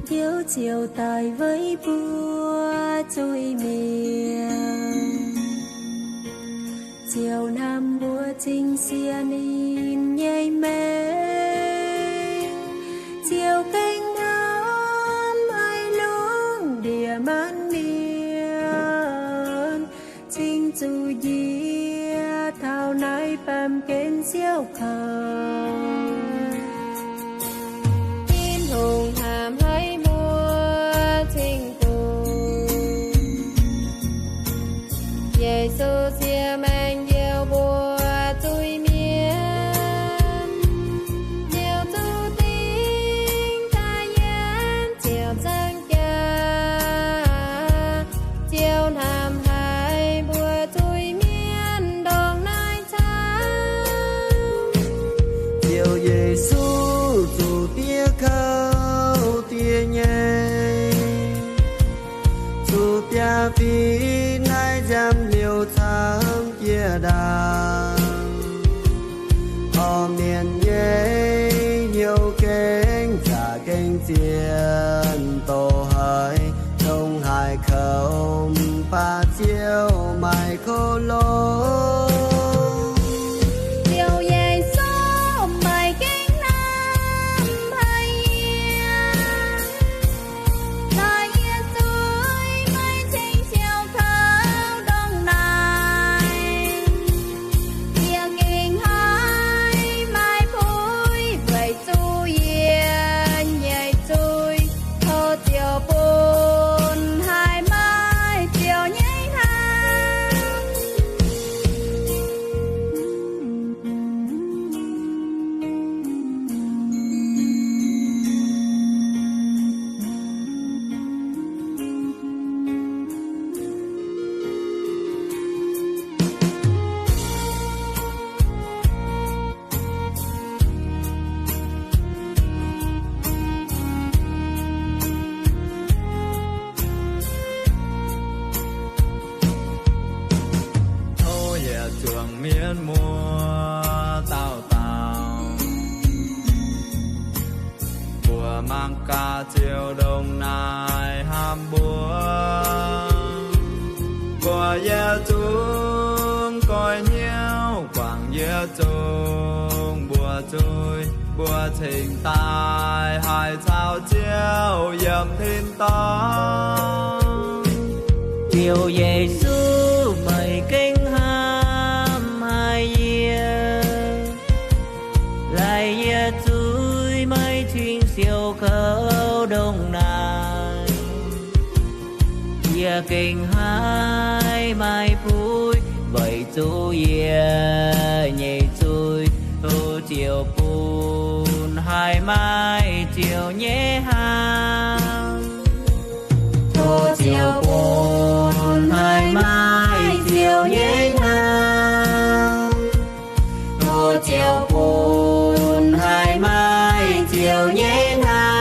Ziouv ziouc daic weic mbuo zuiz-mienh. Ziouv hnamv mbuo cingx sienx ninh nyei maengc. Ziouv gengh hnamv haiz lungh ndiev maanc mienh, cingx zuqc njiec taux naaiv baamh gen siouc kouv. Tin-Hungh hnamv haiz mbuo cing-nzengc. Yesu ziec maengc njoux mbuo zuiz-mienh, liuz zuqc dingc daaih yiem ziouc zang jaax. Ziouv hnamv haiz mbuo zuiz-mienh ndongc naaiv camv. Ziouv Yesu zuqc diev kouv diev nyei, zuqc biaa fih naaiv nziaamv liouh camv jiex ndaangc. Orv mienh nyei hnyouv gengh zaqc gengh zien, doz-haaix dongh haaix kouv, mv baac Ziouv maaih kouv longx. Ziouv Yesu maaih gengh hnamv haic yie, laaix yie zuiz maiv ceng siouc kouv ndongc naaic. Yie gengh haih maaih puix weic zuqc yie nyei zuiz, tov Ziouv bun haih maaih Ziouv nyei hnamv. Tov yietc zungv mienh muoz dauh dauh mbuox mangc gaax Ziouv ndongc naaic hnamv mbuo. Mbuo yietc zungv goiv hnyouv zungv mbuox zuiz, mbuo cingx daaih haih caux Ziouv yiem tin-dorngh. Ziouv Yesu, meih gengh hnamv haic yie. Laih yie zuiz meih cingx siouc kouv ndongc naaiv. Yie gengh haih maaih fuqv weic zuqc yie nyei zuiz. Tov Ziouv bun haih maaih Ziouv nyei hnamv. Tov Ziouv bun haih maaih Ziouv nyei hnamv. Tov Ziouv bun haih maaih Ziouv nyei hnamv.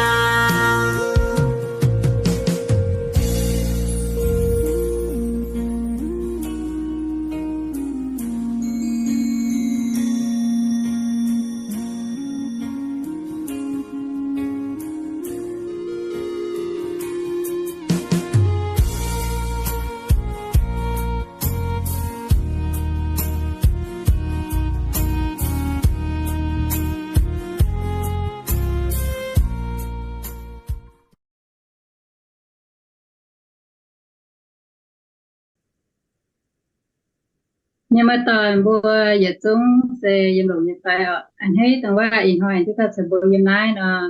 Mienh muoz-doic mbuo yietc zungv se yiem longx nyei fai oc? A'hneiv dongh waac ih hnoi duqv daaih caux mbuo yiem naaiv nor,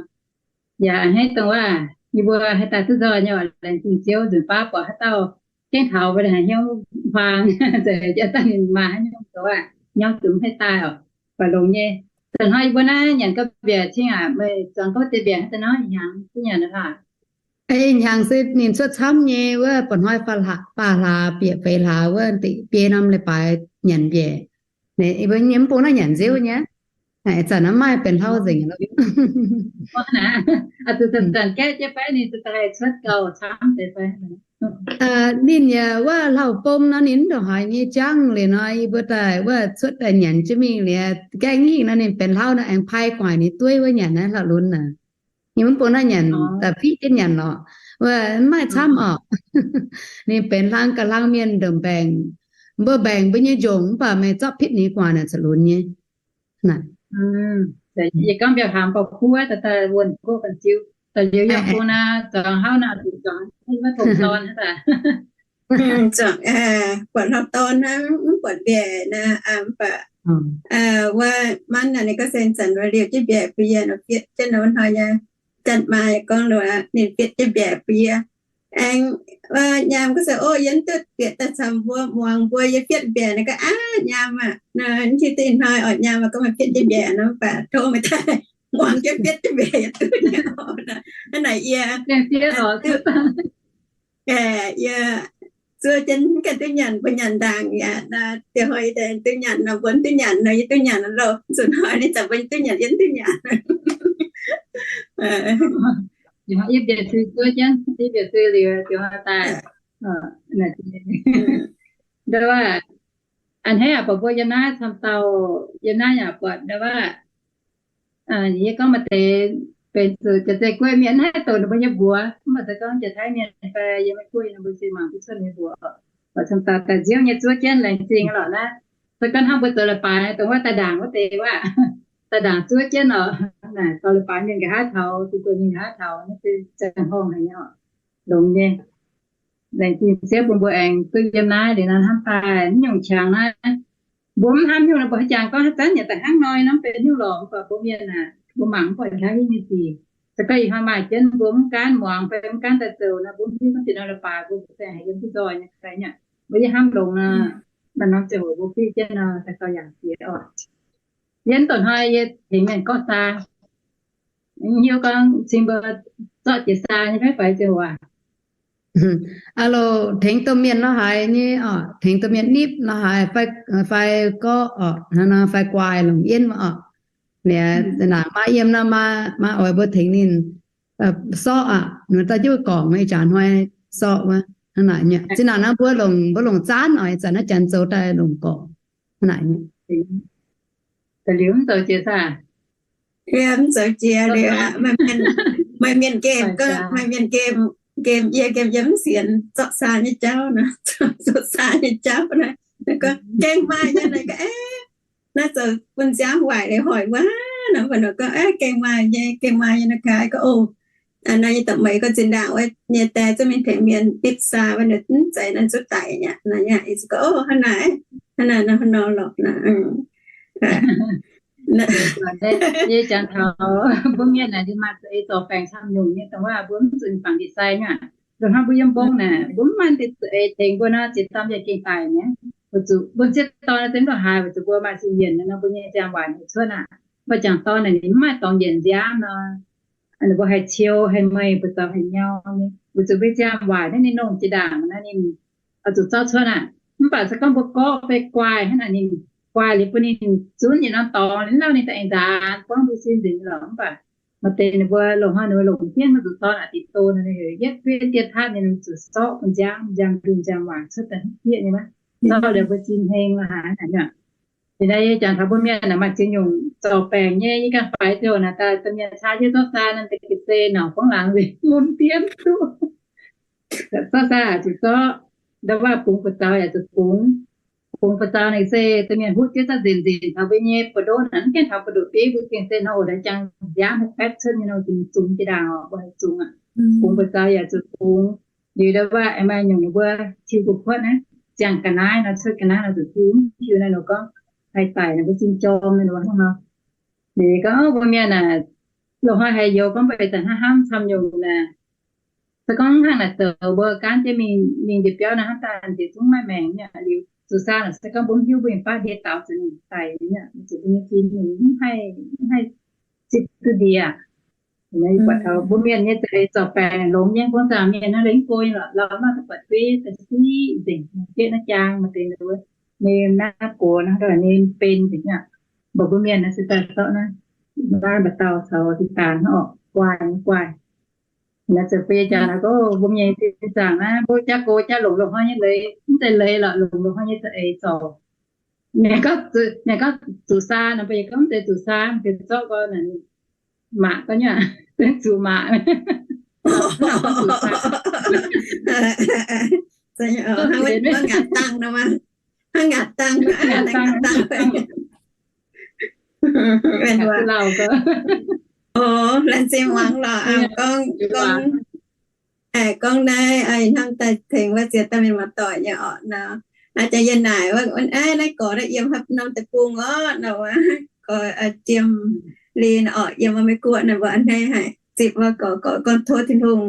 yaac a'hneiv dongh waac yie mbuo haih daaih duqv nzoih nyei oc. Laengz zingh Ziouv nzunc baav buatc haaix dauh gengh taux mbuo haiz hnyouv huaang, nzengc jiex daaih ninh maaih haaix nyungc dongh waac hnyouv zuqc mv haih daaih oc. Buatc longx nyei. Da'hnoi yie mbuo naaiv nyanc gauh mbiaec cing aac, meih zuangx gauh deix mbiaec haaix deix nor, ih hnyangx duqv nyanc aqv? Ih hnyangx se ninh cuotv camv nyei wuov, buatc hnoi faah hlaax bieqc feix hlaax wuov, biei norm leiz-baaix nyanc mbiaec. Yie mv bung naaiv nyanc nziouv nyei. Zanc naaiv maaih benx hlauv nzengc. Ninh yaac wuov hlauv-bong nor ninh mv ndongc haaix nyei jangv liuz nor, yie mbuo daaih wuov cuotv daaih nyanc jienv mingh liuz, gaengh hingh nor ninh benx hlauv nor aengx pai gu'nguaaic ninh dueiv wuov nyanc naaiv hlauv-lunx naaic. Yie mv bung naaiv nyanc da'fiqv jienv nyanc lorqc. Wuov mv maaih camv orqc. Ninh benx hlang ga'hlang mienh ndongc mbaengc, mbuo mbaengc mbuo nyei njongc mv baac meih zorqv pitv ninh gu'nguaaic naaic caux lunx nyei. Yie gorngv mbiauh hlaax bauh kuv daaih wuonh gox gan ziu, daaih liuz yaac bung naaiv zuangx hlauv naaiv zuqc zuangx wuov tong dorn aqv. Zuangx buatc hlauv dorn hnangv, mv buatc mbiaec naaic, mv baac wuov manv naaic ninh gorngv se zanc wuov liuz jienv mbiaec bun yie nor, fietv jienv nor wuov hnoi nyei janx-maaz gorngv nor ninh fietv jienv mbiaec bun yie. Aengx nyaam gorngv se, o, yie mv duqv bieqc daaih caux mbuo muangx mbuo, yie fietv mbiaec. Naaiv gorngv, aav, nyaam aac, nor, mv hiuv duqv ih hnoi oc, nyaam aac, gorngv meih fietv jienv mbiaec nor, mv baac tov meih daaih muangx jienv fietv jienv mbiaeqc yaac duqv nyei oc. Hnangv naaic yie, yie zuov jienv ganh duqv nyanc, mbuo nyanc ndaangc yaac, dieh hnoi yie duqv nyanc nor, mbuo mv duqv nyanc nor, yie duqv nyanc loh. Nzunc hnoi ninh zanc mbuo duqv nyanc, yie mv duqv nyanc. Yie mbiaec sui zuov jienv, yie mbiaec sui liuz ziouc daaih. Nduov, a'hneiv aac, buatc mbuo yiem naaiv camv dauh, yiem naaiv yaac buatc nduov, yie gorngv maaih deix benx zuqc jaax-zei guoqv mienh mv haih douc ninh mbuo nyei mbuox, mv baac se gorngv jaax-taiv mienh fai yiem Meiv Guoqv ninh mbuo se mangc duqv cuotv ninh mbuo mbuox. Buatc camv dauh daaih nziouv nyei zuov jienv laengz zingh lorqc naaiv. Se gorngv hnangv mbuo zoux leiz-baaix dongh wuov daaih ndaangc wuov deix wuov, daaih ndaangc zuov jienv oc. Naaic zoux leiz-baaix mienh nqa'haav taux, zuqc zoux mienh nqa'haav taux, naaiv se ziangh hoc haic nyei oc. Longx nyei. Laengz zingh Ziouv bun mbuo aengx duqv yiem naaiv liuz nor hnamv daaih mv nyungc qangx naaiv. Mbuo mv hnamv nyungc nor, mbuo haaix jangx gorngv haaix zanc yaac daaih hnangv nor nor, mv benx nyungc lorqc. Mv baac mbuo mienh aah, mbuo mangc mv buatc nqa'haav hingv nyei sic. Se gorngv ih hnoi maaih jienv mbuo mv gaanv muangx fai mv gaanv daaih zoux nor, mbuo mv hiuv gorngv dieh nor leiz-baaix mbuo se haih yiem duqv nzoih nyei fai nyei. Mbuo yie hnamv longx nor, maaih norm ziangh hoc mbuo fiqv jienv nor, daaih gauh yaac jiex oc. Yie mv dorh hnoi yie tengx mienh gorngv saa, mv hiuv gorngv cing mbuo zorqv jiex saa nyei fai fai ziouc waac. Aa loh, tengx domh mienh nor haaix nyei oc, tengx domh mienh nipv nor haaix, fai gorqv oc, fai guaaix longc yienv oc. Naaic maaih yiem nor, maaih oix mbuo tengx ninh sorqv aqv, ninh daaih jienv gorngc ih jaax hnoi sorqv wuov. Hnangv naaic, zinh ndaangc naaiv mbuo longc, mbuo longc zaanv oc, ih zanc naaiv janx zoux daaih longc gorngc. Hnangv naaic. Liuz mv zoux jiex saah? Mv zoux jiex liuz, maaih mienh nqemh, maaih mienh nqemh, nqemh yie, nqemh yie mv sienx zorqv saa nyei jauv nor, zorqv saa nyei jauv nor, gorngv gengh maaih nyei naaic, gorngv, aav, naaiv zoux bun nziaamv waaic liuz hoic wuov nor, mv baac nor gorngv, Gaengh maaih nyei, gaengh maaih nyei nor, kaaix gorngv, O, nor nyei da'meix gorngv zinh ndaangc wuov nyei die zungv mingh tengx mienh nipv saa wuov, ninh mv zeiz naaiv zungv daic aqv nor. Yie zuqc gorngv, O, hnangv naaic, hnangv naaic nor, hnangv nor lorqc nor. Yie jangx taux mbuo mienh naaic, maaih za'eix zorc baengc camv nyungc nyei, dongh wuov mbuo mv zuqc fangx ndie-sai nyei aqv. Dongh hnangv mbuo yiem mbong naaic, mbuo mv maaih ndie-sai tengx mbuo nor, ziex dauh mbiaec gengh daic nyei. Weic zuqc mbuo m'sieqv dorn zungv ndongc haaix, weic zuqc mbuo maaih sin yienc nor, mbuo nyei nziaamv waaic nyei cuotv aqv. Mv baac jangc dorn naaic ninh mv maaih dorngx yienc nziaamv nor, mbuo haih ciou haih meih, buoz-zaux haih nyau nyei. Weic zuqc mbuo nziaamv waaic naaiv ninh longc jiex ndaangc naaiv ninh oix zuqc zorqv cuotv aqv. Mv baac se gorngv mbuo gorqv fai guaaih hnangv naaic, ninh guaaih liuz bun ninh zunv yietc norm dorngx, ninh lauh ninh daaih aengx nzaanx buangv mbuo sin nzengc lorqc. Mv baac maaih deix ninh mbuo loz-hnoi ninh mbuo longc jienv maiv zuqc dorn aqv, dingc do nor, ninh heuc yietv kuetv dien hatv ninh zuqc zorqv bun nziaamv, nziaamv ndungh nziaamv waaic cuotv daaih hnangv bieqv nyei maiv. Zorqv liuz mbuo sin heng lorqc haaix aqv. Liuz naaiv yie jangx taux mbuo mienh naaic maaih ziex nyungc zorc baengc nyei, yie ganh faix ziouc naaic daaih, da'mienh caa jienv zorqv saa nor, da'ga'sie nauc gorngv laangz nzengc mun dien duqv. Zorqv saa zuqc zorqv, ndau wuov bungx buoz-zaux yaac zuqc bungx. Bungx buoz-zaux naaic se da'mienh hutv jienv zorqv nzenc nzenc taux mbuo nyei buoz-ndoqv naaic, mv gaengh taux buoz-ndoqv bieiv mbuo gengh se nor, oc, daaih jangx nziaamv haih baetv cuotv nyei nor, zungv zungx jiex ndaangc oc, mbuo haih zungx aqv. Bungx buoz-zaux yaac zuqc bungx. Liuz ndau wuov aengx maaih nyungc ninh mbuo tiux gu'kuotv naaiv, ziangh ga'naaiv nor, cuotv ga'naaiv nor zuqc tiux, mv tiux naaiv nor gorngv haih daic nor, mbuo sin jorm nor, hnangv nor. Liuz gorngv mbuo mienh aah, loz-hnoi haiz youz gorngv mbuo eix zanc hnangv hnamv camv nyungc naaic. Se gorngv hnangv naaic zoux mbuo gaanv jienv mingh, mingh ndie-biauv naaiv hnangv daaih nziex zungv maiv maengc nyei. Liuz zuqc saa naaic se gorngv mbuo mv hiuv mbuo nyei baav ndie daaux zuqc mingh daic nyei, zuqc mbuo nyei sin mingh mv haih, mv haih zipv duqv ndie aqv. Buatc taux mbuo mienh nyei za'eix zorc baengc longx nyei, mbuo zaangc mienh naaiv leiz mv go nyei lorqc, lauh mv maaih da'buatc dueiv da'siqv nzengc, jieqv naaiv jaang maaih deix ninh naaiv gox naaiv ninh benx nzengc aqv. Mbuo mbuo mienh naaiv se daaih zorqv naaiv, naaiv mba'dauh caux dinh dangx hnangv orqc, guaaih nyei guaaih. Naaiv zoux bun yie jangx naaic gorngv mbuo mienh sin zaangc naaiv, mbuo jaa gox jaa longc loz-hnoi nyei leiz, mv zeiz leiz lorqc, longc loz-hnoi nyei za'eix zorc. Mienh gorngv zuqc saa nor, mbuo yaac gorngv mv zeiz zuqc saa, mbuo zorqv gorngv naaic, mangc gorngv nyei, zuqc mangc. Hnangv ngaatc dangh nor, hnangv ngaatc dangh, laengz zingh muangx lorqc, gorngv, gorngv naaiv hnamv daaih tengx wuov ziex dauh mienh muoz-doic nyei orqc nor. Aa, jaax yie naaic wuov, naaiv gorx naaiv yiem haaix norm deic-bung orqc nor, wuov gorx Jiem Lin orqc, yiem wuov Meiv Guoqv nor, mbuo a'hneiv haic zipc wuov gorx, gorx gorngv tov Tin-Hungh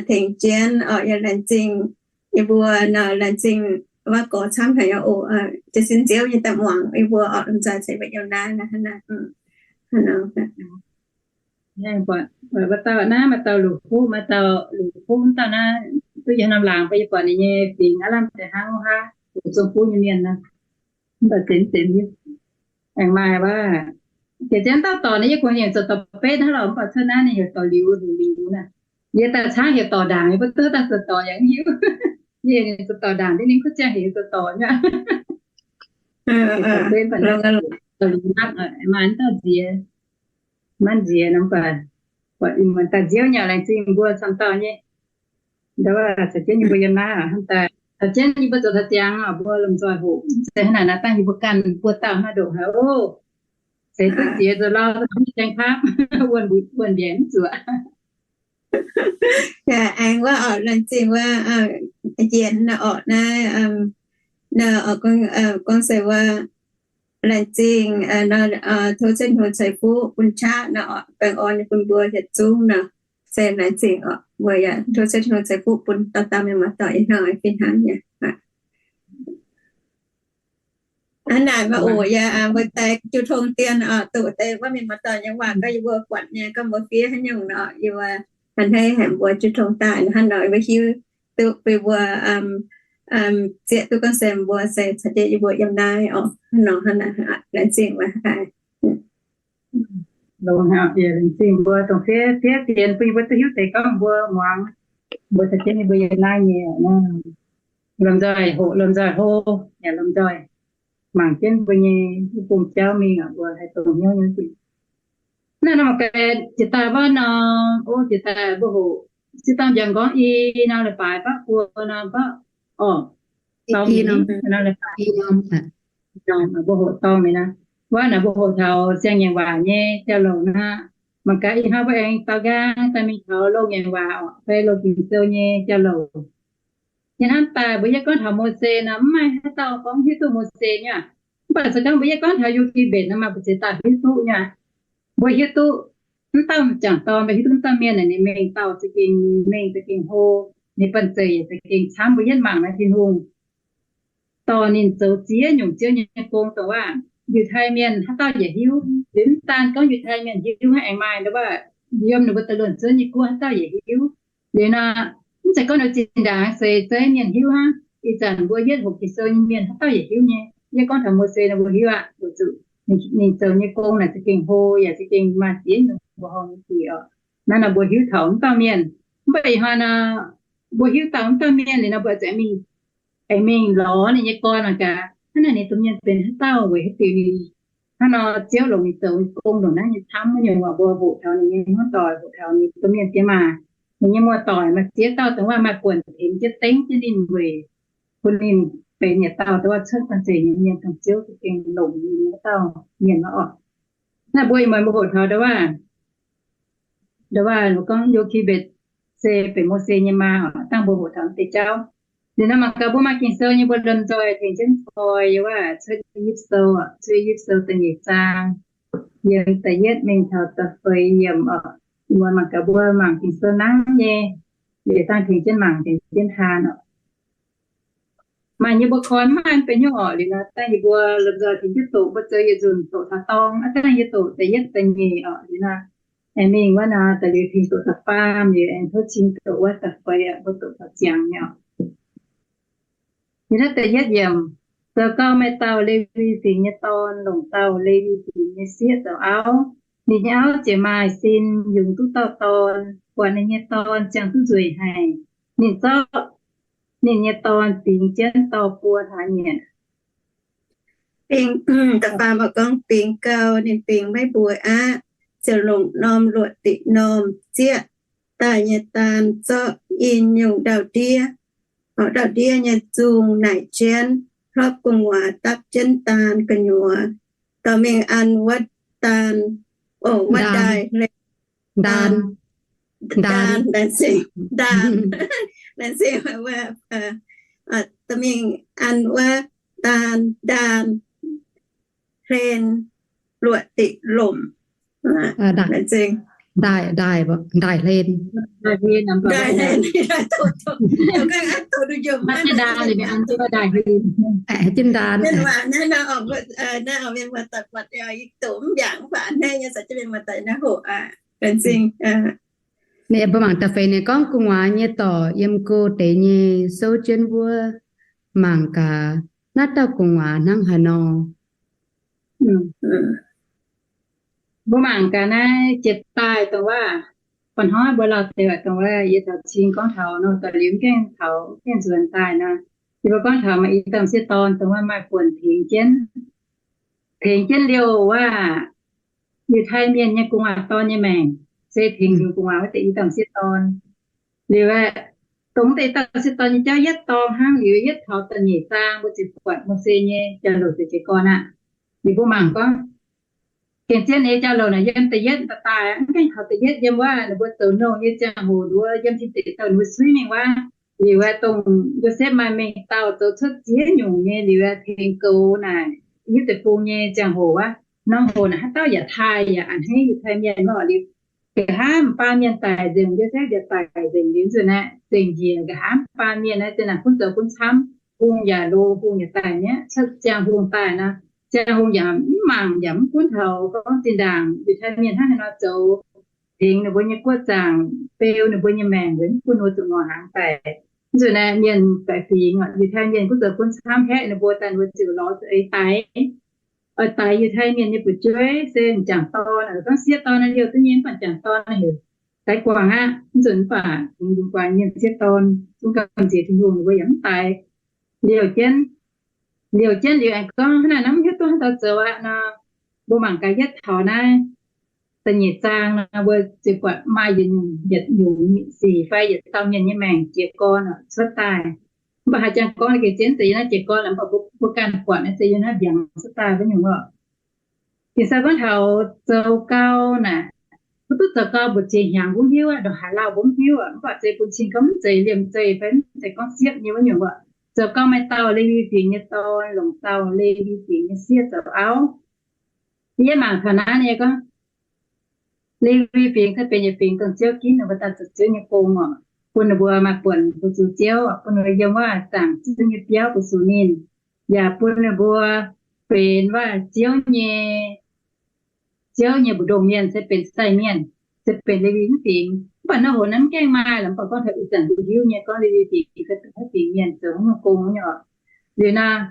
tengx jienv orqc, yaac laengz zingh yie mbuo nor, laengz zingh wuov gorx camv haic oc. Jiez sin nziouv nyei daaih muangx yie mbuo orqc, lomh nzoih ceix mbuo yiem naaiv nor. Wuov dauh naaiv maaih dauh Luqc Kuv, maaih dauh Luqc Kuv wuov dauh naaiv duqv yiem norm laangz, mbuo yie buatc ninh nyei fingx aav lamh deix hnangv wuov haav, Luqc Zong Kuv nyei mienh nor. Mv baac zenx zenx hiuv. Aengx maaih wuov, jiex jienv dauh dorc naaiv, yie kungx heuc zoux dorc Betv hnangv lorqc, mv baac cuotv naaiv ninh heuc dorc Liuz, Liuz naaiv. Yie daaih caangv heuc dorc ndaangc, yie mbuo duqv daaih zoux dorc yaac mv hiuv. Yie heuc ninh zoux dorc ndaangc, ninh kuv ziangh heuc zoux dorc nyei. Dorc Betv mv baac dorc Liuz naaiv maaih dauh nziex, maiv nziex nor, mv baac buatc muonc daaih nziouv nyei, laengz zingh mbuo camv dauh nyei. Ndau wuov caux jienv yie mbuo yiem naaiv hnamv daaih, caux jienv yie mbuo zoux taux ziangx oc, mbuo lomh nzoih hoqc. Mv zeiz hnangv naaic, naaiv dangh yie mbuo ganh buo dauh naaiv ndongc haaix oc. Seix duqv ziex zoux lauh mv jaeng paapv, wuonh mbiaeqc mv zuoqc. Yaac aengx wuov orqc, laengz zingh wuov yienx nor orqc, naaiv, naaiv gorngv se wuov laengz zingh nor, tov Ziouv Tin-Hungh ceix fuqv bun qaqv nor orqc, baengh orn bun mbuo yietc zungv nor. Se laengz zingh orqc, mbuo yaac tov Ziouv Tin-Hungh ceix fuqv bun dauh dauh mienh muoz-doic ih hnoi fih hnangv nyei. Hnangv naaic maiv oc, yaac mbuo daaih jiu tong dien oc, doqc deix wuov mienh muoz-doic nyei waac gorngv yie mbuo buatc nyei, gorngv mbuo fiev haaix nyungc nor, yie mbuo a'hneiv haic mbuo jiu tong daaih hnangv nor, yie mbuo hiuv duqv bun mbuo zieqv duqv gorngv se mbuo se caux jienv yie mbuo yiem naaiv oc, hnangv nor hnangv naaic, laengz zingh wuov haic. Longx haic, laengz zingh mbuo dongh fiev fiev dien bun yie mbuo duqv hiuv deix gorngv mbuo muangx, mbuo caux jienv yie mbuo yiem naaiv nyei. Lomh nzoih hoqc, lomh nzoih hlo, yaac lomh nzoih mangc jienv mbuo nyei bung jauv mingh, mbuo haih dongh hnyouv nyei. Naaiv nor mangc gaax, jiex daaih wuov nor, o, jiex daaih mbuo hoqc, se dangh njang nqorngv i nor, leiz-baaix baav buo nor, baav orqc, dorngx mingh nor, leiz-baaix, mbuo hoqc dorngx mingh nor. wuov naaic mbuo hoqc taux siang-ngaengc waac nyei jauv-louc nor, mangc gaax ih hnoi mbuo aengx daaux nqaang daaih mingh taux loz-ngaengc waac orqc, fai loz Ging-Sou nyei jauv-louc. Yiem hnamv daaih mbuo yie gorngv taux Mose nor, mv maaih haaix dauh gorngv hiuv duqv Mose nyei aqv. Mv baac se gorngv mbuo yie gorngv taux Yokibetc nor, maaih mbu'ziex dauh hiuv duqv nyei aqv. Mbuo hiuv duqv mv dauh m'jangc dorn, mbuo hiuv duqv mv dauh mienh naaic ninh mengh dauh za'gengh mengh, za'gengh hlo, ninh banh zeic yaac za'gengh camv. Mbuo yietv mangc naaiv Tin-Hungh dorh ninh zoux ziex nyungc Ziouv nyei gong dongh waac. Yiutai mienh haaix dauh yaac hiuv. Liuz mv daan gorngv Yiutai mienh hiuv hnangv, aengx maaih ndau wuov yiem ninh mbuo da'luonx Ziouv nyei guoqv haaix dauh yaac hiuv. Liuz nor, mv zeiz gorngv ninh zinh ndaangc seix zeiv mienh hiuv hnangv. Ih zanc mbuo yietv hoqc Ging-Sou nyei mienh haaix dauh yaac hiuv nyei. Yie gorngv taux Mose nor mbuo hiuv aqv, weic zuqc ninh zoux nyei gong naaic za'gengh hlo yaac za'gengh maaih ziex nyungc mbuo horngh nyei dic oc. Naaiv nor mbuo hiuv taux mv dauh mienh. Mv baac ih hnoi nor, mbuo hiuv dauh mv dauh mienh liuz nor mbuo aengx mingh, aengx mingh lorz ninh nyei gorn mangc gaax hnangv naaic ninh domh mienh benx haaix dauh, weic haaix diuc ninh hnangv nor Ziouv longc ninh zoux gong longc naaiv nyei camv nyungc oc. Mbuo hoqc taux ninh nyei hmuangv doic, hoqc taux ninh domh mienh diex maac, ninh nyei muoz-doic maaih ziex dauh dongh waac maaih buonc tengx jienv dengv jienv ninh weic bun ninh benx yietc dauh dongh waac cuotv banh zeic nyei mienh dongh Ziouv za'gengh longc ninh nyei wuov dauh mienh nor oc. Naaiv mbuo ih muonz mbuo hoqc taux ndau wuov, ndau wuov mbuo gorngv Yokibetc se benx Mose nyei maa oc. Dangh mbuo hoqc taux deix jauv. Liuz nor mangc gaax mbuo maaih Ging-Sou nyei mbuo lomh nzoih tengx jienv koi yiem wuov Cuotv I Yipv Sou, Cuotv I Yipv Sou da'nyeic zaang, yiem da'yietv mingh taux da'feix yiemc oc. Ih muonz mangc gaax mbuo mangc Ging-Sou nangv nyei, liuz dangh tengx jienv mangc tengx jienv taan oc. Maaih nyei mbuo koi mv maaih benx hnyouv orqc. Liuz nor dangh yie mbuo lomh nzoih tengx jienv doqc, mbuo zoux yietc nzunc doqc taux dorng, aav dangh yie doqc da'yietv da'nyeic orqc. Liuz nor aengx mingh wuov nor da'liuz tengx doqc da'faam, liuz aengx tov cing doqc wuov da'feix, mbuo doqc taux ziangx nyei oc. Liuz naaiv da'yietv yiemc, zoux gau, maaih dauh Lewi Fingx nyei dorn longc dauh Lewi Fingx nyei sieqv zoux auv. Ninh nyei auv ziouc maaih sin, yungz duqv dauh dorn. Buatc ninh nyei dorn ziangh duqv nzueic haic, ninh zorqv ninh nyei dorn bingx jienv dorh buo hlaax nyieqc. Bingx, da'faam gorngv, bingx gau, ninh bingx maiv mbuox aqv, ziouc longc norm luoqc diqc normh zieqv daaih nyei daan zorqv in nyungc ndau-ndiev, ndau-ndiev nyei zung naaic jienv, hlopv gu'nguaaz dapv jienv daan gu'nyuoz, dorh mingh an wuov daan, o, wuov daaih, daan, daan, laengz zingh, daan, laengz zingh, dorh mingh an wuov daan, daan hlen luoqc diqc lomc. Laengz zingh. Ndaaih, ndaaih, ndaaih hlen. Ndaaih hlen, ndaaih hlen. Mienh waac naaiv, naaiv mienh muoz-doic buatc yie doqc mv mbiaangc mv baac naaiv nyei caux jienv mienh muoz-doic naaiv hoqc aqv. Laengz zingh. Ninh mbuo mangc da'feix ninh gorngv gu'nguaaz nyei dorc yiem go deix nyei souv jienv wuov. Mangc gaax naaiv dauh gu'nguaaz hnangv haaix nor. Mbuo mangc gaax naaiv jiex daaih dongh wuov, ba'hnoi mbuo lauh deix dongh wuov, yie taux cing gorngv taux nor, daaih liuz mv gaengh taux, mv gaengh nzuonx daaih nor, yie mbuo gorngv taux maaih i dauh m'sieqv dorn dongh wuov maaih buonc tengx jienv, tengx jienv liouh wuov Yiutai Mienh nyei gu'nguaaz dorn nyei maengc, se tengx yungz gu'nguaaz wuov deix i dauh m'sieqv dorn. Liuz aeqv, dongh deix i dauh m'sieqv dorn nyei jauv yietv dorng hnangv. Liuz yietv taux da'nyeic zaang mbuo ziouc buatc Mose nyei jauv-louc ziouc jiez gorn aqv. Liuz mbuo mangc gorngv, gengh zien nyei jauv-louc naaic yiem da'yietv daaih, mv gaengh taux da'yietv yiem wuov ninh mbuo zoux nouh nyei ziangh hoc nduov, yiem Tin Deic Douh ninh mbuo suiv mingh wuov. Liuz aeqv, dongh Yosepv maaih mengh dauh zoux cuotv ziex nyungc nyei liuz aeqv, tengx goux naaic Iu Deic-Bung nyei ziangh hoc wuov, norm hoc naaic haaix dauh yaac taaih yaac a'hneiv Yiutai Mienh wuov. Liuz nqa'haav m'baan mienh daic nzengc, Yosepv yaac daic nzengc. Liuz nzunc naaiv zengc njiec nqa'haav m'baan mienh naaiv, zinh ndaangc gunv zoux gunv camv, hungh yaac lo, hungh yaac daic mi'aqv. Cuotv ziangh hungh daaih nor, ziangh hungh yaac mv mangc yaac mv gunv taux gorngv zinh ndaangc Yiutai Mienh hnangv haaix nor zoux tengx ninh mbuo nyei guoqv zaangc, beu ninh mbuo nyei maengc, weic mv bun ninh mbuo zuqc ngorc hnaangx daic. Nzunc naaiv mienh baeqc fingx, Yiutai Mienh gunv zoux gunv camv, haeqv ninh mbuo daaih, ninh mbuo ziouc lorz zuqc eix daix, oix daix Yiutai Mienh nyei fu'jueiv, se m'jangc dorn, gorngv sieqv dorn naaiv liouh duqv nyei, mv baac m'jangc dorn naaiv heuc daix guangc aqv. Mv nzunc mv baac tengx yungz guaax mienh sieqv dorn zungv gamh nziex Tin-Hungh, ninh mbuo yaac mv daix. Liouh jienv, liouh jienv liuz aengx gorngv hnangv naaiv nor, mv hiuv duqv haaix dauh zoux aqv nor. Mbuo mangc gaax yietv taux naaiv da'nyeic zaang nor, mbuo ziouc buatc maaih yietc nyungc, yietc nyungc sic fai yietc dauh mienh nyei maengc jiez gorn cuotv daaih. Mv baac haaix jangx gorngv gengh zien deix yiem naaiv jiez gorn, mv baac mbuo ganh buatc naaiv se yiem naaiv mbiaangx cuotv daaih wuov nyungc oc. Ging-Sou gorngv taux zoux gau naaic, mv duqv zoux gau mbu'ziex hnyangx mbuo mv hiuv aqv, ndongc haaix lauh mbuo mv hiuv aqv. Mv baac zeiz bun cing gorngv mv zeiz liemh zeih fai mv zeiz gorngv siepv nyei wuov nyungc wuov. Zoux gau maaih dauh Lewi Fingx nyei dorn longc dauh Lewi Fingx nyei sieqv zoux auv. Yie mangc taux naaiv nyei gorngv, Lewi Fingx se benx yietc fingx dongh Ziouv ginv ninh mbuo daaih zoux Ziouv nyei gong oc, bun ninh mbuo maaih buonc fu-sux Ziouv, bun ninh mbuo yiem wuov zaangc Ziouv nyei biauv fu-sux ninh, yaac bun ninh mbuo benx wuov Ziouv nyei, Ziouv nyei mbu'ndongx mienh se benx sai mienh, se benx Lewi mv fingx. Mv baac nor hoz naaiv mv gaengh maaih lorqc, mv baac gorngv taux ih zanc mbuo hiuv nyei gorngv Lewi Fingx se benx haaix fingx mienh zoux haaix nyungc gong nyei oc. Liuz naaiv,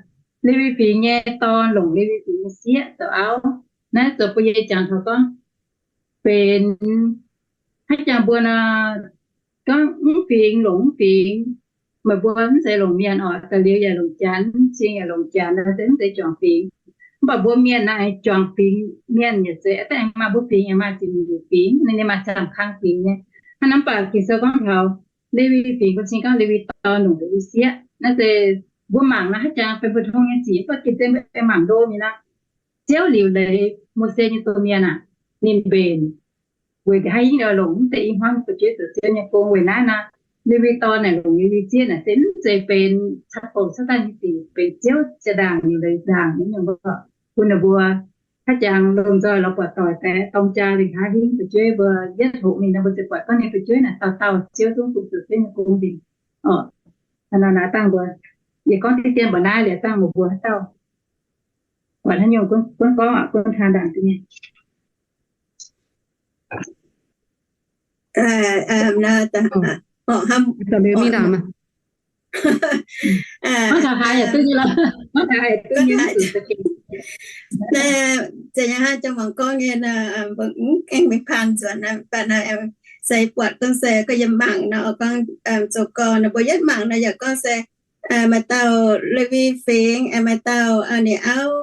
Lewi Fingx nyei dorn longc Lewi Fingx nyei sieqv zoux auv. Naaiv zoux bun yie jangx taux gorngv benx haaix jangx mbuo nor, gorngv mv fingx longc mv fingx, meih mbuo mv zeiz longc mienh oc, da'liuz yaac longc janx, cing yaac longc janx, se mv zeiz juangc fingx. Mv baac mbuo mienh naaiv juangc fingx mienh yaac zeiz, da'aengx maaih mbuo fingx yaac maaih ziepc nyeic fingx, ninh maaih camv kang fingx nyei. Hnangv naaiv mv baac Ging-Sou gorngv taux Lewi Fingx, bun cing gorngv Lewi dorn longc Lewi sieqv. Naaiv se mbuo mangc naaiv haaix jangx benx mbu'ndongx nyei sic, mv baac gitv deix mbuo aengx mangc ndo mingh naaic, Ziouv liuc leiz Mose nyei domh mienh aah, ninh mbenc weic haaix hingv longc mv deix i hmuangv fu'jueiv zoux Ziouv nyei gong. Weic naaiv nor, Lewi dorn naaic longc Lewi sieqv naaic se mv zeiz benx caqv-bouc cuotv daaih nyei sic, benx Ziouv jaa-ndaangc liuc leiz ndaangc nyei nyungc wuov, bun ninh mbuo haaix jangx lomh nzoih lorz buatc doic daaih dorng jaa lingh haaix hingv fu'jueiv mbuo yietv hoqc mingh nor, mbuo ziouc buatc gorngv ninh fu'jueiv naaic dauh dauh Ziouv zungv bun zoux Ziouv nyei gong nzengc oc. Hnangv nor naaiv dangh mbuo, yie gorngv diqv dien mbuoqc naaiv liuz dangh mbuo mbuo haaix dauh buatc haaix nyungc gunv gorngv aqv, gunv taan ndaangc duqv nyei. Naaiv, hnangv jang mangc gorngv nyei, mbuo mv gaengh mingh paan nzuonx, mv baac naaiv se buatc gorngv se gorngv yiem mangc nor, gorngv zoux gau nor, mbuo yietv mangc nor yaac gorngv se maaih dauh Lewi Fingx, maaih dauh ninh auv,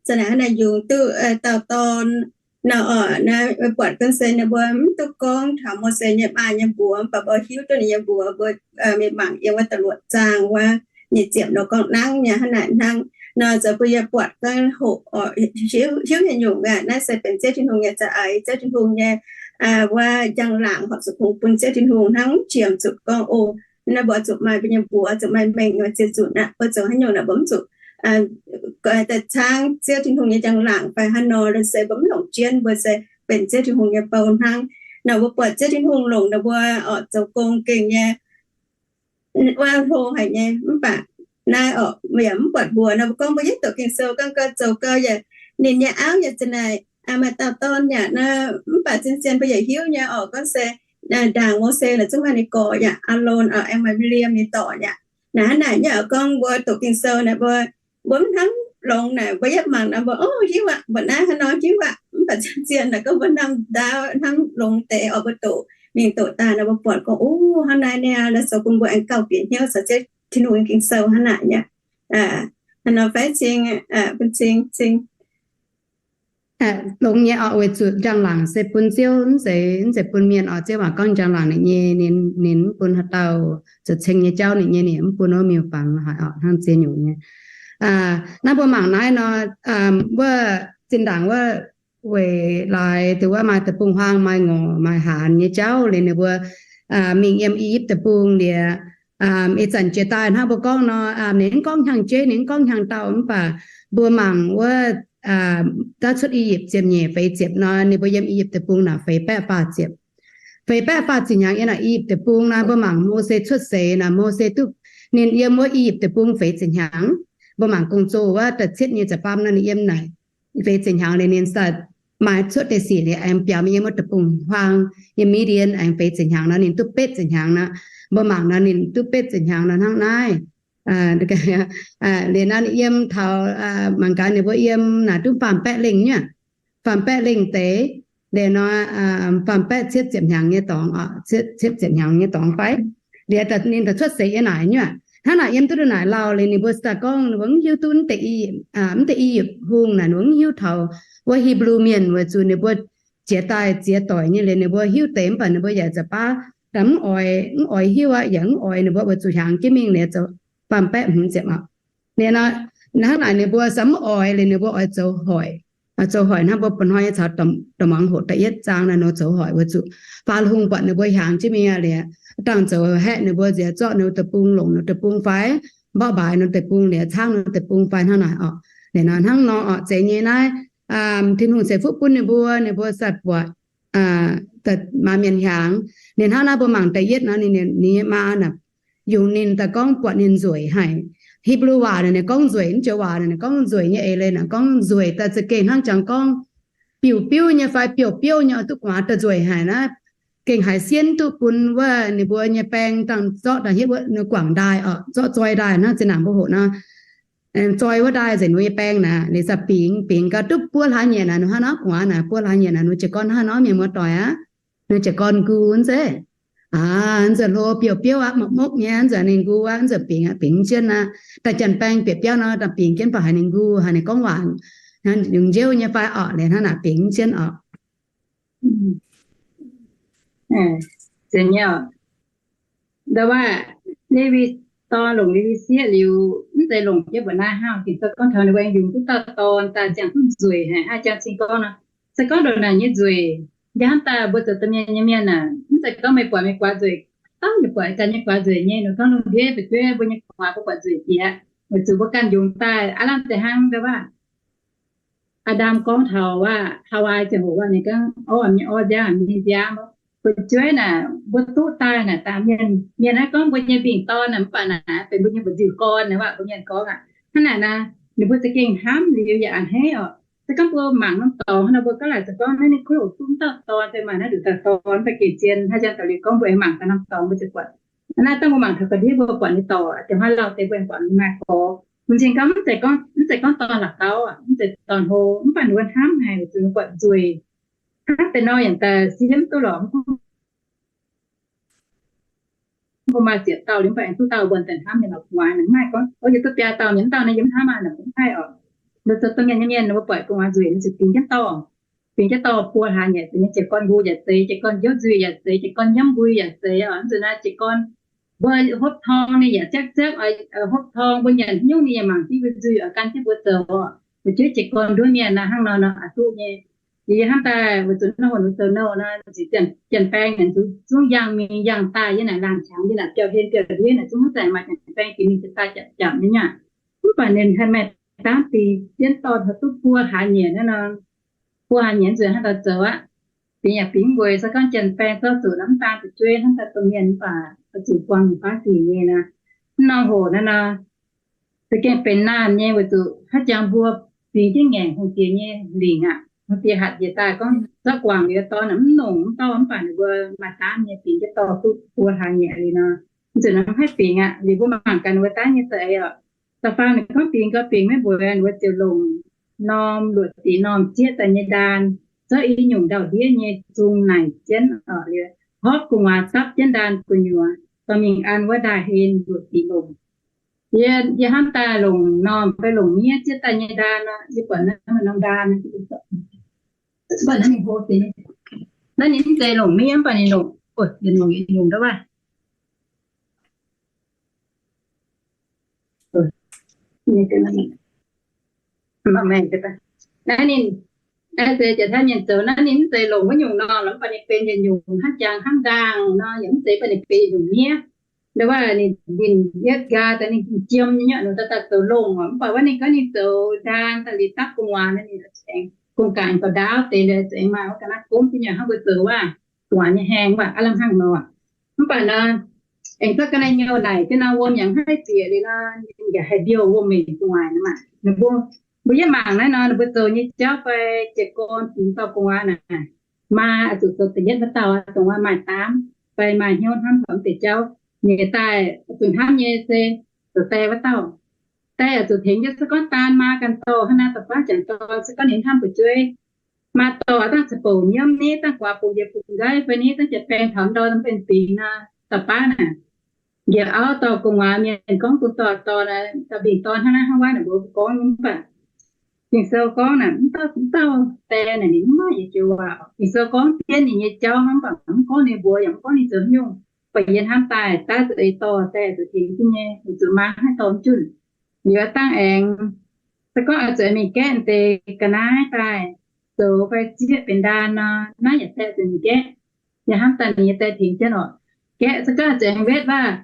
za'naaic hnangv naaic yungz duqv dauh dorn nor oc. Naaiv buatc gorngv se ninh mbuo mv duqv gorngv taux Mose nyei maa nyei mbuox, mv baac mbuo hiuv duqv ninh nyei mbuox. Mbuo mingh mangc yiem wuov da'luoqc zaang wuov nyic ziepc nor gorngv nangv nyei hnangv naaic hnangv. Nor zoux bun yie buatc gorngv hoqc, hiuv nyei nyungc aqv. Naaiv se benx Ziouv Tin-Hungh nyei za'eix, Ziouv Tin-Hungh nyei wuov njang-laangc horpc zuqc kungx bun Ziouv Tin-Hungh hnangv qiemx zuqc gorngv, o, naaiv mbuo zuqc maaih mbuo nyei mbuox, zuqc maaih mengh nyei ziex zunc aqv. Mbuo zoux haaix nyungc naaic mbuo mv zuqc daaih caangv Ziouv Tin-Hungh nyei njang-laangc fai haaix nor, se mbuo mv longc jienv, mbuo se benx Ziouv Tin-Hungh nyei bou hnangv. Nor mbuo buatc Ziouv Tin-Hungh longc ninh mbuo oc zoux gong gengh nyei wuov hlo haic nyei. Mv baac naaiv oc, yaac mv buatc mbuox nor, mbuo gorngv mbuo yietv doqc Ging-Sou gorngv gau zoux gau yaac ninh nyei auv yaac za'naaic maaih dauh dorn yaac nor. Mv baac zien-zien mbuo yaac hiuv nyei oc, gorngv se ndaangc Mose naaic zungv maaih ninh gorx yaac, Aalon oc, aengx maaih Miriam ninh dorc yaac. Naaiv hnangv naaic nyei oc, gorngv mbuo doqc Ging-Sou naaic mbuo, mbuo mv hnamv longx naaic mbuo yietv mangc nor mbuo, o, hiuv aqv, mbuo naaiv haaix nor hiuv aqv. Mv baac zien-zien naaic gorngv mbuo hnamv ndaauv hnamv longx deix oc, mbuo doqc mingh doqc daaih nor mbuo buatc gorngv, o, hnangv naaiv niaa, naaiv zoux bun mbuo aengx gauh bieqc hnyouv caux Ziouv Tin-Hungh nyei Ging-Sou hnangv naaic nyei. Hnangv nor fai cing, bun cing, cing longx nyei oc, weic zuqc njang-laangc se bun Ziouv, mv zeiz, mv zeiz bun mienh oc. Ziouv waac gorngv njang-laangc ninh nyei, ninh, ninh mv bun haaix dauh zoux ceng nyei jauv ninh nyei, ninh mv bun wuov miuc-fangx haic oc, hnangv ziex nyungc nyei. Naaiv mbuo mangc naaiv nor, wuov zinh ndaangc wuov weic laaix dongh wuov maaih deic-bung-huaang, maaih ngorc maaih haanz nyei jauv liuz ninh mbuo mingh yiem I^yipv Deic-Bung liuz, ih zanc jiex daaih hnangv mbuo gorngv nor, ninh mv gorngv hnyangx-jeiv, ninh mv gorngv hnyangx-daauh, mv baac mbuo mangc wuov daav Cuotv I^yipv ziepc nyeic feix ziepc nor, ninh mbuo yiem I^yipv Deic-Bung naaic feix baeqv faah ziepc. Feix baeqv faah ziepc hnyangx yiem naaic I^yipv Deic-Bung naaiv, mbuo mangc Mose cuotv seix naaic, Mose duqv ninh yiem wuov I^yipv Deic-Bung feix ziepc hnyangx. Mbuo mangc Gong-Zoh wuov da'cietv nyei ziepc faam nor ninh yiem naaic feix ziepc hnyangx liuz ninh maaih cuotv deix sic liuz aengx biaux mingh yiem wuov deic-bung-huaang, yiem Midian aengx feix ziepc hnyangx nor ninh duqv betv ziepc hnyangx nor. Mbuo mangc nor ninh duqv betv ziepc hnyangx nor hnangv naaiv. Liuz nor ninh yiem taux mangc gaax ninh mbuo yiem naaic duqv faam baeqv lengh nyuoqc, faam baeqv lengh deix, liuz nor faam baeqv cietv ziepc hnyangx nyei dorngx, cietv ziepc hnyangx nyei dorngx fai. Liuz ninh daaih cuotv seix yiem naaic nyuoqc. Hnangv naaic yiem duqv naaic lauh liuz ninh mbuo daaih gorngv ninh mbuo mv hiuv duqv mv deix I^yipv Hungh naaic, ninh mbuo mv hiuv taux wuov Hipv^lu Mienh, weic zuqc ninh mbuo jiex daaih ziex doic nyei liuz ninh mbuo hiuv deix mv baac ninh mbuo yaac za'baav mv oix, mv oix hiuv aqv, yaac mv oix ninh mbuo weic zuqc hnyangx jienv mingh liuz zoux faam baeqv hmz ziepc aqv. Liuz nor hnangv naaic ninh mbuo se mv oix liuz ninh mbuo oix zoux hoic. zoux hoic hnangv mbuo mba'hnoi nyei caux da'muangz hoqc da'yietv zaang naaiv nor zoux hoic weic zuqc faaux hungh buatc ninh mbuo hiaangx jienv mingh liuz, dangh zoux haeqv ninh mbuo nziex zorqv ninh mbuo deic-bung longc ninh mbuo deic-bung fai mborqv mbaaix ninh mbuo deic-bung liuz caangv ninh mbuo deic-bung fai hnangv naaic orqc. Liuz nor hnangv nor orqc, zeiz nyei naaiv Tin-Hungh ceix fuqv bun ninh mbuo, ninh mbuo sai buatc maaz mienh hiaangx. Ninh hnangv naaiv mbuo mangc da'yietv nor, ninh nyei maa naaic, yungz ninh daaih gorngv buatc ninh nzueic haic. Hipv^lu waac naaic ninh gorngv nzueic, mv joux waac naaic ninh gorngv nzueic nyei eix leiz naaic gorngv nzueic daaih za'gengh hnangv jangx gorngv biouv-biouv nyei fai biouv-biouv nyei oix duqv gu'nguaaz daaih nzueic haic naaiv. Gengh haiz sienv duqv bun wuov ninh mbuo nyei baeng dangh zorqv daaih hietv wuov ninh guangc ndaaih orqc, zorqv zoi ndaaih hnangv zinh ndaangc mbuo hoqc nor, zoi wuov ndaaih nzengc ninh nyei baeng naaic, liuz za'gengh bingx, bingx gau duqv buo hlaax nyieqc naaic, ninh hnangv naaiv gu'nguaaz naaic buo hlaax nyieqc naaic, ninh jiez gorn hnangv nor mienh muoz-doic aqv. Ninh jiez gorn nqu nzengc. Aa, nzengc hlo biouv-biouv aqv, mopv-mopv nyei, nzengc ninh nqu aqv, nzengc bingx aqv, bingx jienv aqv. Daaih janx-baeng bieqc biauv nor, daaih bingx jienv baac haiz ninh nqu, haiz ninh gorngv waac, yungz njiouv nyei fai orqc, liuz hnangv naaic bingx jienv orqc. Nda waac, Lewi dorn longc Lewi sieqv liuz, mv zeiz longc jienv mbuoqc naaiv hnangv. Ging-Sou gorngv taux ninh mbuo yungz duqv dauh dorn daaih ziangh duqv nzueic haic, hnangv jang cing gorngv nor, se gorngv ndongc naaic nyei nzueic, yie hnamv daaih mbuo zoux domh mienh nyei mienh aah, mv zeiz gorngv meih buatc meih guaax nzueic, dauh ninh buatc ganh nyei guaax nzueic nyei, ninh gorngv lungh ndiev fu'jueiv mbuo nyei guaax mbuo buatc nzueic jiex, weic zuqc mbuo ganh yungz daaih aav lamh deix hnangv. Nda waac, Aa^ndam gorngv taux waac, Haawaa ziangh hoc waac ninh gorngv orv nyei orv, nziaamv nyei nziaamv, fu'jueiv naaic mbuo duqv daaih naaic daaih mienh, mienh naaiv gorngv mbuo nyei mbingh dorn naaic mv baac naaic benx mbuo nyei mba'nziu gorn naaic waac mbuo mienh gorngv aqv. Hnangv naaic naaic, ninh mbuo za'gengh hnamv liuz yaac a'hneiv orqc. Se gorngv mbuo mangc norm dorngx hnangv nor, mbuo gaav laaic za'gengh gorngv naaiv ninh kuv hoc duqv dauh dorn fai maaih naaiv nduqc dauh dorn fai gengh zien, hnangv jang da'liuz gorngv mbuo aengx mangc gaax norm dorngx mbuo ziouc buatc. Naaiv dangh mbuo mangc taux ga'ndiev mbuo buatc ninh dorc, jiex hnoi lauh deix mbuo aengx buatc ninh maaih gorx. Mv cing gorngv mv zeiz gorngv, mv zeiz gorngv dorn la'gauv, mv zeiz dorn hlo, mv baac ninh mbuo hnamv haic weic zuqc ninh buatc nzueic. Hnangv deix nor yaac daaih siemv duqv lorqc. Mbuo maaih ziex dauh liuz mv baac aengx duqv dauh mbuo daaih hnamv nyei lorqc, gu'nguaaz naaic maaih gorngv, o, yie duqv biaa dauh nyei, mv dauh naaiv yie mv hnamv aqv, naaic mv haih orqc. Mbuo zoux domh mienh nyei mienh, mbuo buatc gu'nguaaz nzueic ninh zuqc bingx jienv dorh, bingx jienv dorh buo hlaax nyieqc, bingx jienv jiez gorn nqu yaac zeiz, jiez gorn nziouv nzuih yaac zeiz, jiez gorn nyiemv mbui yaac zeiz oc. Mv zuqc naaiv jiez gorn mbuo hopv torng ninh yaac ziepv ziepv, hopv torng mbuo nyanc nyungc ninh yaac mangc div mbuo nzuih oix gan jienv mbuo zoux oc. Mbuo jueiv jiez gorn nduov mienh naaiv hnangv nor nor aqc duqv nyei. Yie hnamv daaih weic zuqc nor hoc ninh zoux nouh nor, ziex janx-baeng naaic zungv yangh mingh yangh daaih yie naaic laangh qangx yie naaic biauv-hlen biauv-ndiev naaic zungv mv zeiz maaih janx-baeng jiex mingh jiex daaih japc japc nyei aqv. Mv baac ninh haih maaih dangv bingx jienv dorh taux duqv buo hlaax nyieqc naaiv nor, buo hlaax nyieqc nzueic hnangv daaih zoux aqv. Bingx yaac bingx mv weic, se gorngv janx-baeng zorqv zuqc nor mv daan fu'jueiv hnangv daaih domh mienh mv baac oix zuqc buangh nyei baav dingc nyei nor. Mv norm hoc naaiv nor, za'gengh benx naamh nyei weic zuqc haaix jangx mbuo bingx jienv ngaengc hungh diex nyei lingc aqv. Hungh diex hatc njiec daaih gorngv zorqv guangc liuz dorn mv longc mv dorh, mv baac ninh mbuo maaih dangv nyei bingx jienv dorh duqv buo hlaax nyieqc liuz nor, mv zuqc nor mv haih bingx aqv. Liuz mbuo mangc gaax ninh mbuo dangv nyei za'eix oc. Da'faam ninh gorngv bingx gau bingx maiv mbuox ninh mbuo ziouc longc norm luoqc dingc normh zieqv daaih nyei ndaan, zorqv i nyungc ndau-ndiev nyei zung naaic jienv oc, liuz horpv gu'nguaaz dapv jienv ndaan gu'nyuoz dorh mingh an wuov ndaaih hlen luoqc dingc longc. Yie, yie hnamv daaih longc normh fai longc miev zieqv daaih nyei ndaan nor, yie buatc naaiv norm ndaan, naaiv ninh mv zeiz longc miev mv baac ninh longc, longc ndau wuov. Naaiv ninh, naaiv se jiex taav mienh zoux, naaiv ninh mv zeiz longc wuov nyungc normh lorqc, mv baac ninh benx yietc nyungc hnangv jangx hnangv ndaangh nor, yaac mv zeiz baac ninh benx yietc nyungc miev. Ndau wuov ninh, ninh yietv nqaai daaih ninh jiem nyei, ninh daaih zoux longh oc. Mv baac wuov ninh gorngv ninh zoux ndaan daaih liuz dapv gu'nguaaz naaiv, ninh aengx gong-gaanx gauh ndaauv deix, zuqc aengx maaih wuov ga'naaiv gomv jienv nyei hnangv mbuo zoux wuov gu'nguaaz nyei haengh, mv baac aav lamh hnangv nor. Mv baac nor, aengx zorqv ga'naaiv nyouh naaic jienv nor, wuom yaac mv haih bieqc liuz nor, ninh yaac haih mbiouh wuom-mengh gu'nguaaz nor maah. Ninh mbuo, mbuo yietv mangc naaiv nor, ninh mbuo zoux nyei jauv fai jiez gorn bingx dorh gu'nguaaz naaic, maa oix zuqc zoux da'yietv wuov dauh, dongh wuov maaih daamv fai maaih hnyouv hnamv taux mv deix jauv nyei daaih, oix zuqc hnamv nyei se zoux die wuov dauh. Die oix zuqc tengx jienv, se gorngv daan maa ganh dorh hnangv naaiv, da'faanh janx dorh, se gorngv ninh hnamv fu'jueiv, maa dorh dangh ceix bouc nyiemv ni, dangh guaax bungx njiec bungx nqaiv fai ni, dangh jiex baeng taux ndau mv benx bingx nor, da'faanh naaic njiec auv dorh gu'nguaaz, mienh gorngv duqv dorh dorh naaic, dauh mingh dorh hnangv naaiv hnangv wuov naaic, mbuo gorngv nyei mv baac Ging-Sou gorngv naaic, mv dauh, mv dauh die naaic ninh mv maaih yietc joux waac. Ging-Sou gorngv jienv ninh nyei jauv hnangv, mv baac mv gorngv ninh mbuox yaac mv gorngv ninh zoux haaix nyungc. Baac yie hnamv daaih, daav zuqc ei dorh die zuqc tengx jienv nyei, weic zuqc maa haih dorh mv junc. Liuz dangh aengx Se gorngv oix zuqc mingh gaeqv deix ga'naaiv daaih zoux fai zieqv benx ndaan nor, naaiv yaac die zuqc mingh gaeqv. Yaac hnamv daaih ninh nyei die tengx jienv oc. Gaeqv se gorngv oix zuqc aengx wetv waac,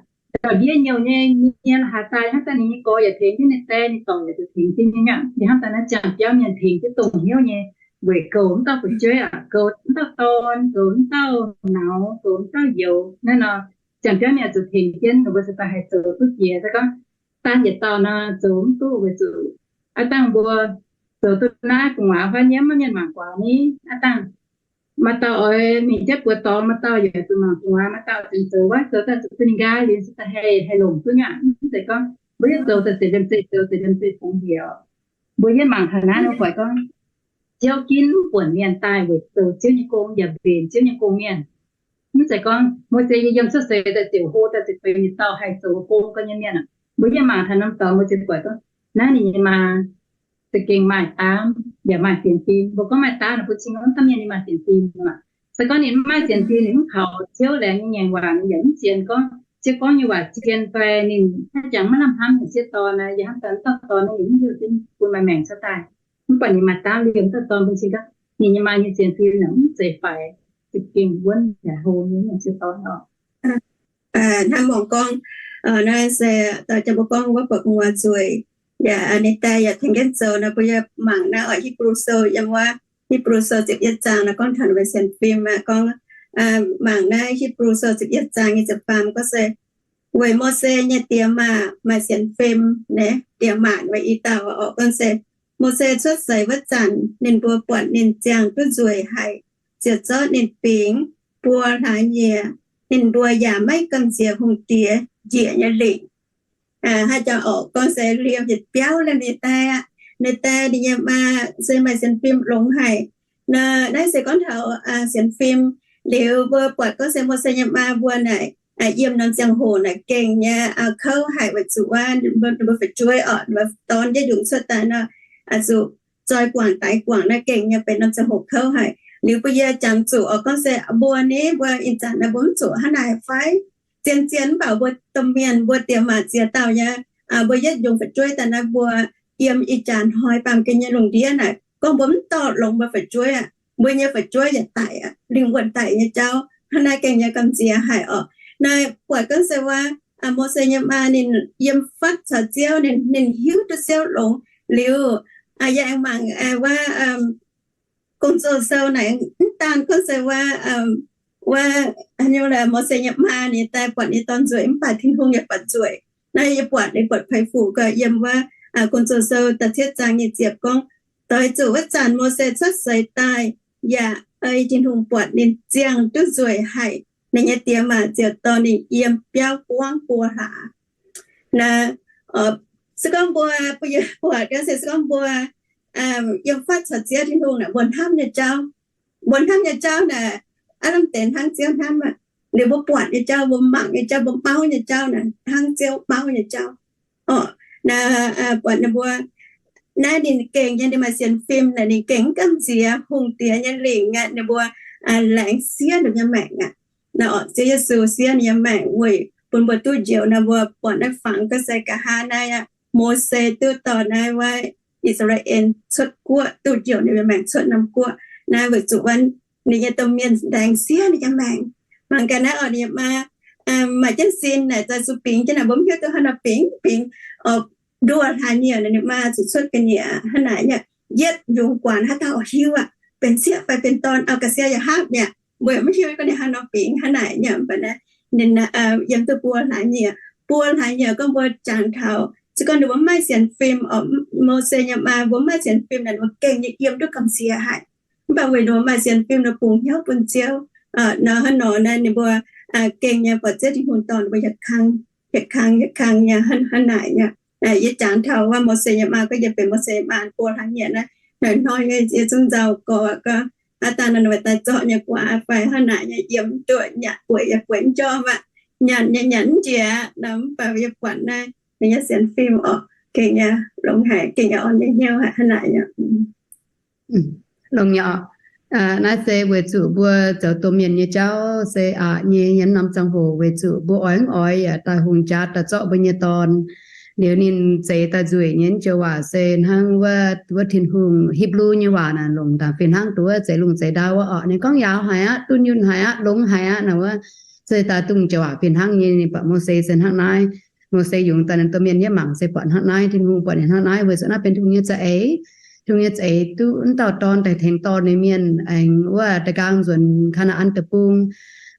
ndiev nyouh nyei, nyei la'haaix daaih hnangv daaih ninh nyei gorx yaac tengx jienv ninh die, ninh dorc yaac zuqc tengx jienv nyei aqv. Yaac hnamv daaih naaiv ziangh biauv mienh tengx jienv dongh hnyouv nyei weic goux mv dauh fu'jueiv aqv, goux mv dauh dorn, goux mv dauh nauz, goux mv dauh youz naaiv nor, ziangh biauv mienh zuqc tengx jienv, ninh mbuo se daaih haih zoux duqv jiex. Se gorngv daan yietc dauh nor zoux mv duqv weic zuqc aav dangh mbuo zoux duqv naaiv gu'nguaaz fai nyiemv maiv mienh mangc guaax ni, aav dangh maaih dauh oix mingh jienv buoz dorngx, maaih dauh yaac zuqc mangc gu'nguaaz, maaih dauh zuqc zoux wuov zoux daaih zuqc duqv ninh nqaai liuz se daaih haih, haih longc duqv nyei aqv. Mv zeiz gorngv mbuo yietv zoux daaih zeiz liemh zeih, zoux zeiz liemh zeih fungx hec. Mbuo yietv mangc taux naaiv nor buatc gorngv Ziouv ginv mv buonc mienh daaih weic zoux Ziouv nyei gong yaac mbenc Ziouv nyei gong mienh. Mv zeiz gorngv Mose yiem cuotv seix daaih ziouc hlo daaih ziouc benx yietc dauh haih zoux gong gau nyei mienh aqv. Mbuo yietv mangc taux norm dorngx mbuo ziouc buatc gorngv naaiv ninh nyei maa za'gengh maaih daamv yaac maaih sienx fim. Mbuo gorngv maaih daamv nor bun cing gorngv mv dauh mienh ninh maaih sienx fim aqv. Se gorngv ninh mv maaih sienx fim, ninh mv kaux Ziouv laengz nyei ngaengc waac, ninh yaac mv sienx gorngv Ziouv gorngv nyei waac zien fai ninh haaix jangx maiv lamh hnamv heuc sieqv dorn naaic, yaac hnamv daaih mv dauh dorn naaiv ninh mv hiuv duqv bun maaih maengc cuotv daaih. Mv baac ninh maaih daamv liemh dauh dorn bun cing gorngv ninh nyei maa nyei sienx fim naaic mv zeiz faix, za'gengh wuonv yaac hlo nyei sieqv dorn oc. Hnangv mangc gorngv, naaiv se daaih jang mbuo gorngv wuov buatc gu'nguaaz zueiz, yaac ninh die yaac tengx jienv zoux nor, mbuo yaac mangc naaiv oc Hipv^lu Sou, yiem wuov Hipv^lu Sou ziepc yietv zaang nor gorngv taux ninh mbuo sienx fim aqv. Gorngv mangc naaiv Hipv^lu Sou ziepc yietv zaang nyei ziepc faam gorngv se, weic Mose nyei diex maac maaih sienx fim naaic, diex maac maaih i dauh oc. Gorngv se Mose cuotv seix wuov zanc ninh mbuo buatc ninh ziangh duqv nzueic haic, ziouc zorqv ninh bingx buo hlaax nyieqc. Ninh mbuo yaac maiv gamh nziex hungh diex njiec nyei lingc. Haaix jangx oc, gorngv se liemh yietc biauv liemh ninh die aqv. Ninh die ninh nyei maa se maaih sienx fim longx haic. Naaiv se gorngv taux sienx fim liuz, mbuo buatc gorngv se Mose nyei maa mbuo naaic, yiem norm ziangh hoc naaic gengh nyei kouv haic weic zuqc wuov ninh mbuo fu'jueiv oc, ninh mbuo dorn yietv yungz cuotv daaih nor, zuqc zoi guangc daix guangc naaiv gengh nyei benx norm ziangh hoc kouv haic. Liuz mbuo yie jangx zuqc oc, gorngv se mbuo ni, mbuo ih zanc naaiv mbuo mv zuqc hnangv naaic fai? Zien-zien mv baac mbuo domh mienh mbuo diex maac ziex dauh nyei, mbuo yietv yungz fu'jueiv daaih naaiv mbuo yiem ih jaax hnoi baamh gen nyei lungh ndiev naaic, gorngv mbuo mv dorh longx mbuo fu'jueiv aqv, mbuo nyei fu'jueiv yaac daic aqv, lingh wuonh daic nyei jauv. Hnangv naaiv gengh nyei gamh nziex haic oc. Naaiv buatc gorngv se wuov Mose nyei maa ninh yiem fatv caux Ziouv, ninh hiuv duqv Ziouv longx liuz, yie aengx mangc wuov Gong-Zoh Sou naaic, mv daan gorngv se wuov, wuov, Mose nyei maa ninh daaih buatc ninh dorn nzueic mv baac Tin-Hungh yaac buatc nzueic. Naaiv yie buatc, yie buatc Peix Fuc gau yiem wuov Gong-Zoh Sou da'cietv zaang nyic ziepc gorngv, doix zuqc wuov zanc Mose cuotv seix daaih, yaac ei Tin-Hungh buatc ninh ziangh duqv nzueic haic. Ninh nyei diex maac ziouc dorh ninh yiem biauv buangv buo hlaax. Naaiv, se gorngv mbuo, mbuo yie buatc gaax se, se gorngv mbuo yiem fatv caux Ziouv Tin-Hungh naaic, mbuo hnamv nyei jauv, mbuo hnamv nyei jauv naaic, aav lamh deix hnangv Ziouv hnamv aqv. Liuz mbuo buatc nyei jauv, mbuo mangc nyei jauv, mbuo mauv nyei jauv naaic, hnangv Ziouv mauv nyei jauv. Orqc, naaiv buatc ninh mbuo, naaiv ninh gengh nyei, ninh maaih sienx fim naaic, ninh gengh mv gamh nziex hungh diex nyei lingc aqv. Ninh mbuo laengz siev ninh nyei maengc aqv. Naaiv orqc, Ziouv Yesu siev ninh nyei maengc weic bun mbuo duqv njoux. Naaiv mbuo buatc naaiv fangx gorngv se nqa'haav naaiv aqv, Mose duqv dorh naaiv wuov I^saa^laa^en cuotv guoqv, duqv njoux ninh nyei maengc cuotv norm guoqv. Naaiv weic zuqc wuov ninh nyei domh mienh laengz siev ninh nyei maengc. Mangc gaax naaiv orqc, ninh nyei maa maaih jienv sin naaic, zai zuqc bingx jienv naaic, mbuo mv hiuv duqv haaix nor bingx, bingx oc, nduoh hlaax nyieqc naaic, ninh maa zuqc cuotv ga'nyiec hnangv naaic nyei. Yietv yungz guangc haaix dauh oix hiuv aqv, benx sieqv fai benx dorn, auv ga'sie yaac hapv mi'aqv. Mbuo yaac mv hiuv gorngv ninh haaix nor bingx hnangv naaic nyei, mv baac naaiv ninh yiem duqv buo hlaax nyieqc. Buo hlaax nyieqc gorngv mbuo jangx taux se gorngv ninh mbuo mv maaih sienx fim oc, Mose nyei maa mbuo mv maaih sienx fim naaic, ninh mbuo gengh nyei yiem duqv gamh nziex haic. Mv baac weic ninh mbuo maaih sienx fim, ninh bungx hnyouv bun Ziouv nor, hnangv nor naaiv ninh mbuo gengh nyei buatc Ziouv Tin-Hungh dorh ninh mbuo yietc kang, yietc kang, yietc kang nyei hnangv naaic nyei. Yie jangx taux wuov Mose nyei maa gorngv yie benx Mose nyei maa buo hlaax nyieqc naaiv, hnoi-hnoi yie zungv nzauh gorx gorngv, aav dangh nor ninh mbuo daaih zorqv nyei gu'nguaaz fai hnangv naaic nyei, yiem duqv nyanc bueix yaac bueix mv njormh aqv, nyanc nyei nyanc mv njiec nor. Mv baac yie buatc naaiv ninh nyei sienx fim orqc, gengh nyei longx haic, gengh nyei orn nyei hnyouv haic hnangv naaic nyei. Longx nyei orqc. Naaiv se weic zuqc mbuo zoux domh mienh nyei jauv se aqc nyei, yiem norm ziangh hoc weic zuqc mbuo oix mv oix yaac daaih hungh jaax daaih zorqv mbuo nyei dorn. Liuz ninh zeix daaih nzueic nyei joux waac se hnangv wuov, wuov Tin-Hungh, Hipv^lu nyei waac naaic, longc dangc fih hnangv duqv wuov zeix lungh zeix ndau wuov orqc. Ninh gorngv, Yaauc haic aqv, dunh yunh haic aqv, longx haic aqv, naaic wuov. Se daaih dongh joux waac fih hnangv nyei. Ninh buatc Mose se hnangv naaiv. Mose yungz daaih ninh domh mienh yiem mangc se buatc hnangv naaiv, Tin-Hungh buatc ninh hnangv naaiv, weic zuqc naaiv benx Tin-Hungh nyei za'eix. Tin-Hungh nyei za'eix duqv wuov dauh dorn daaih tengx dorh ninh mienh aengx wuov da'nqaang nzuonx Kaa^naa^an Deic-Bung.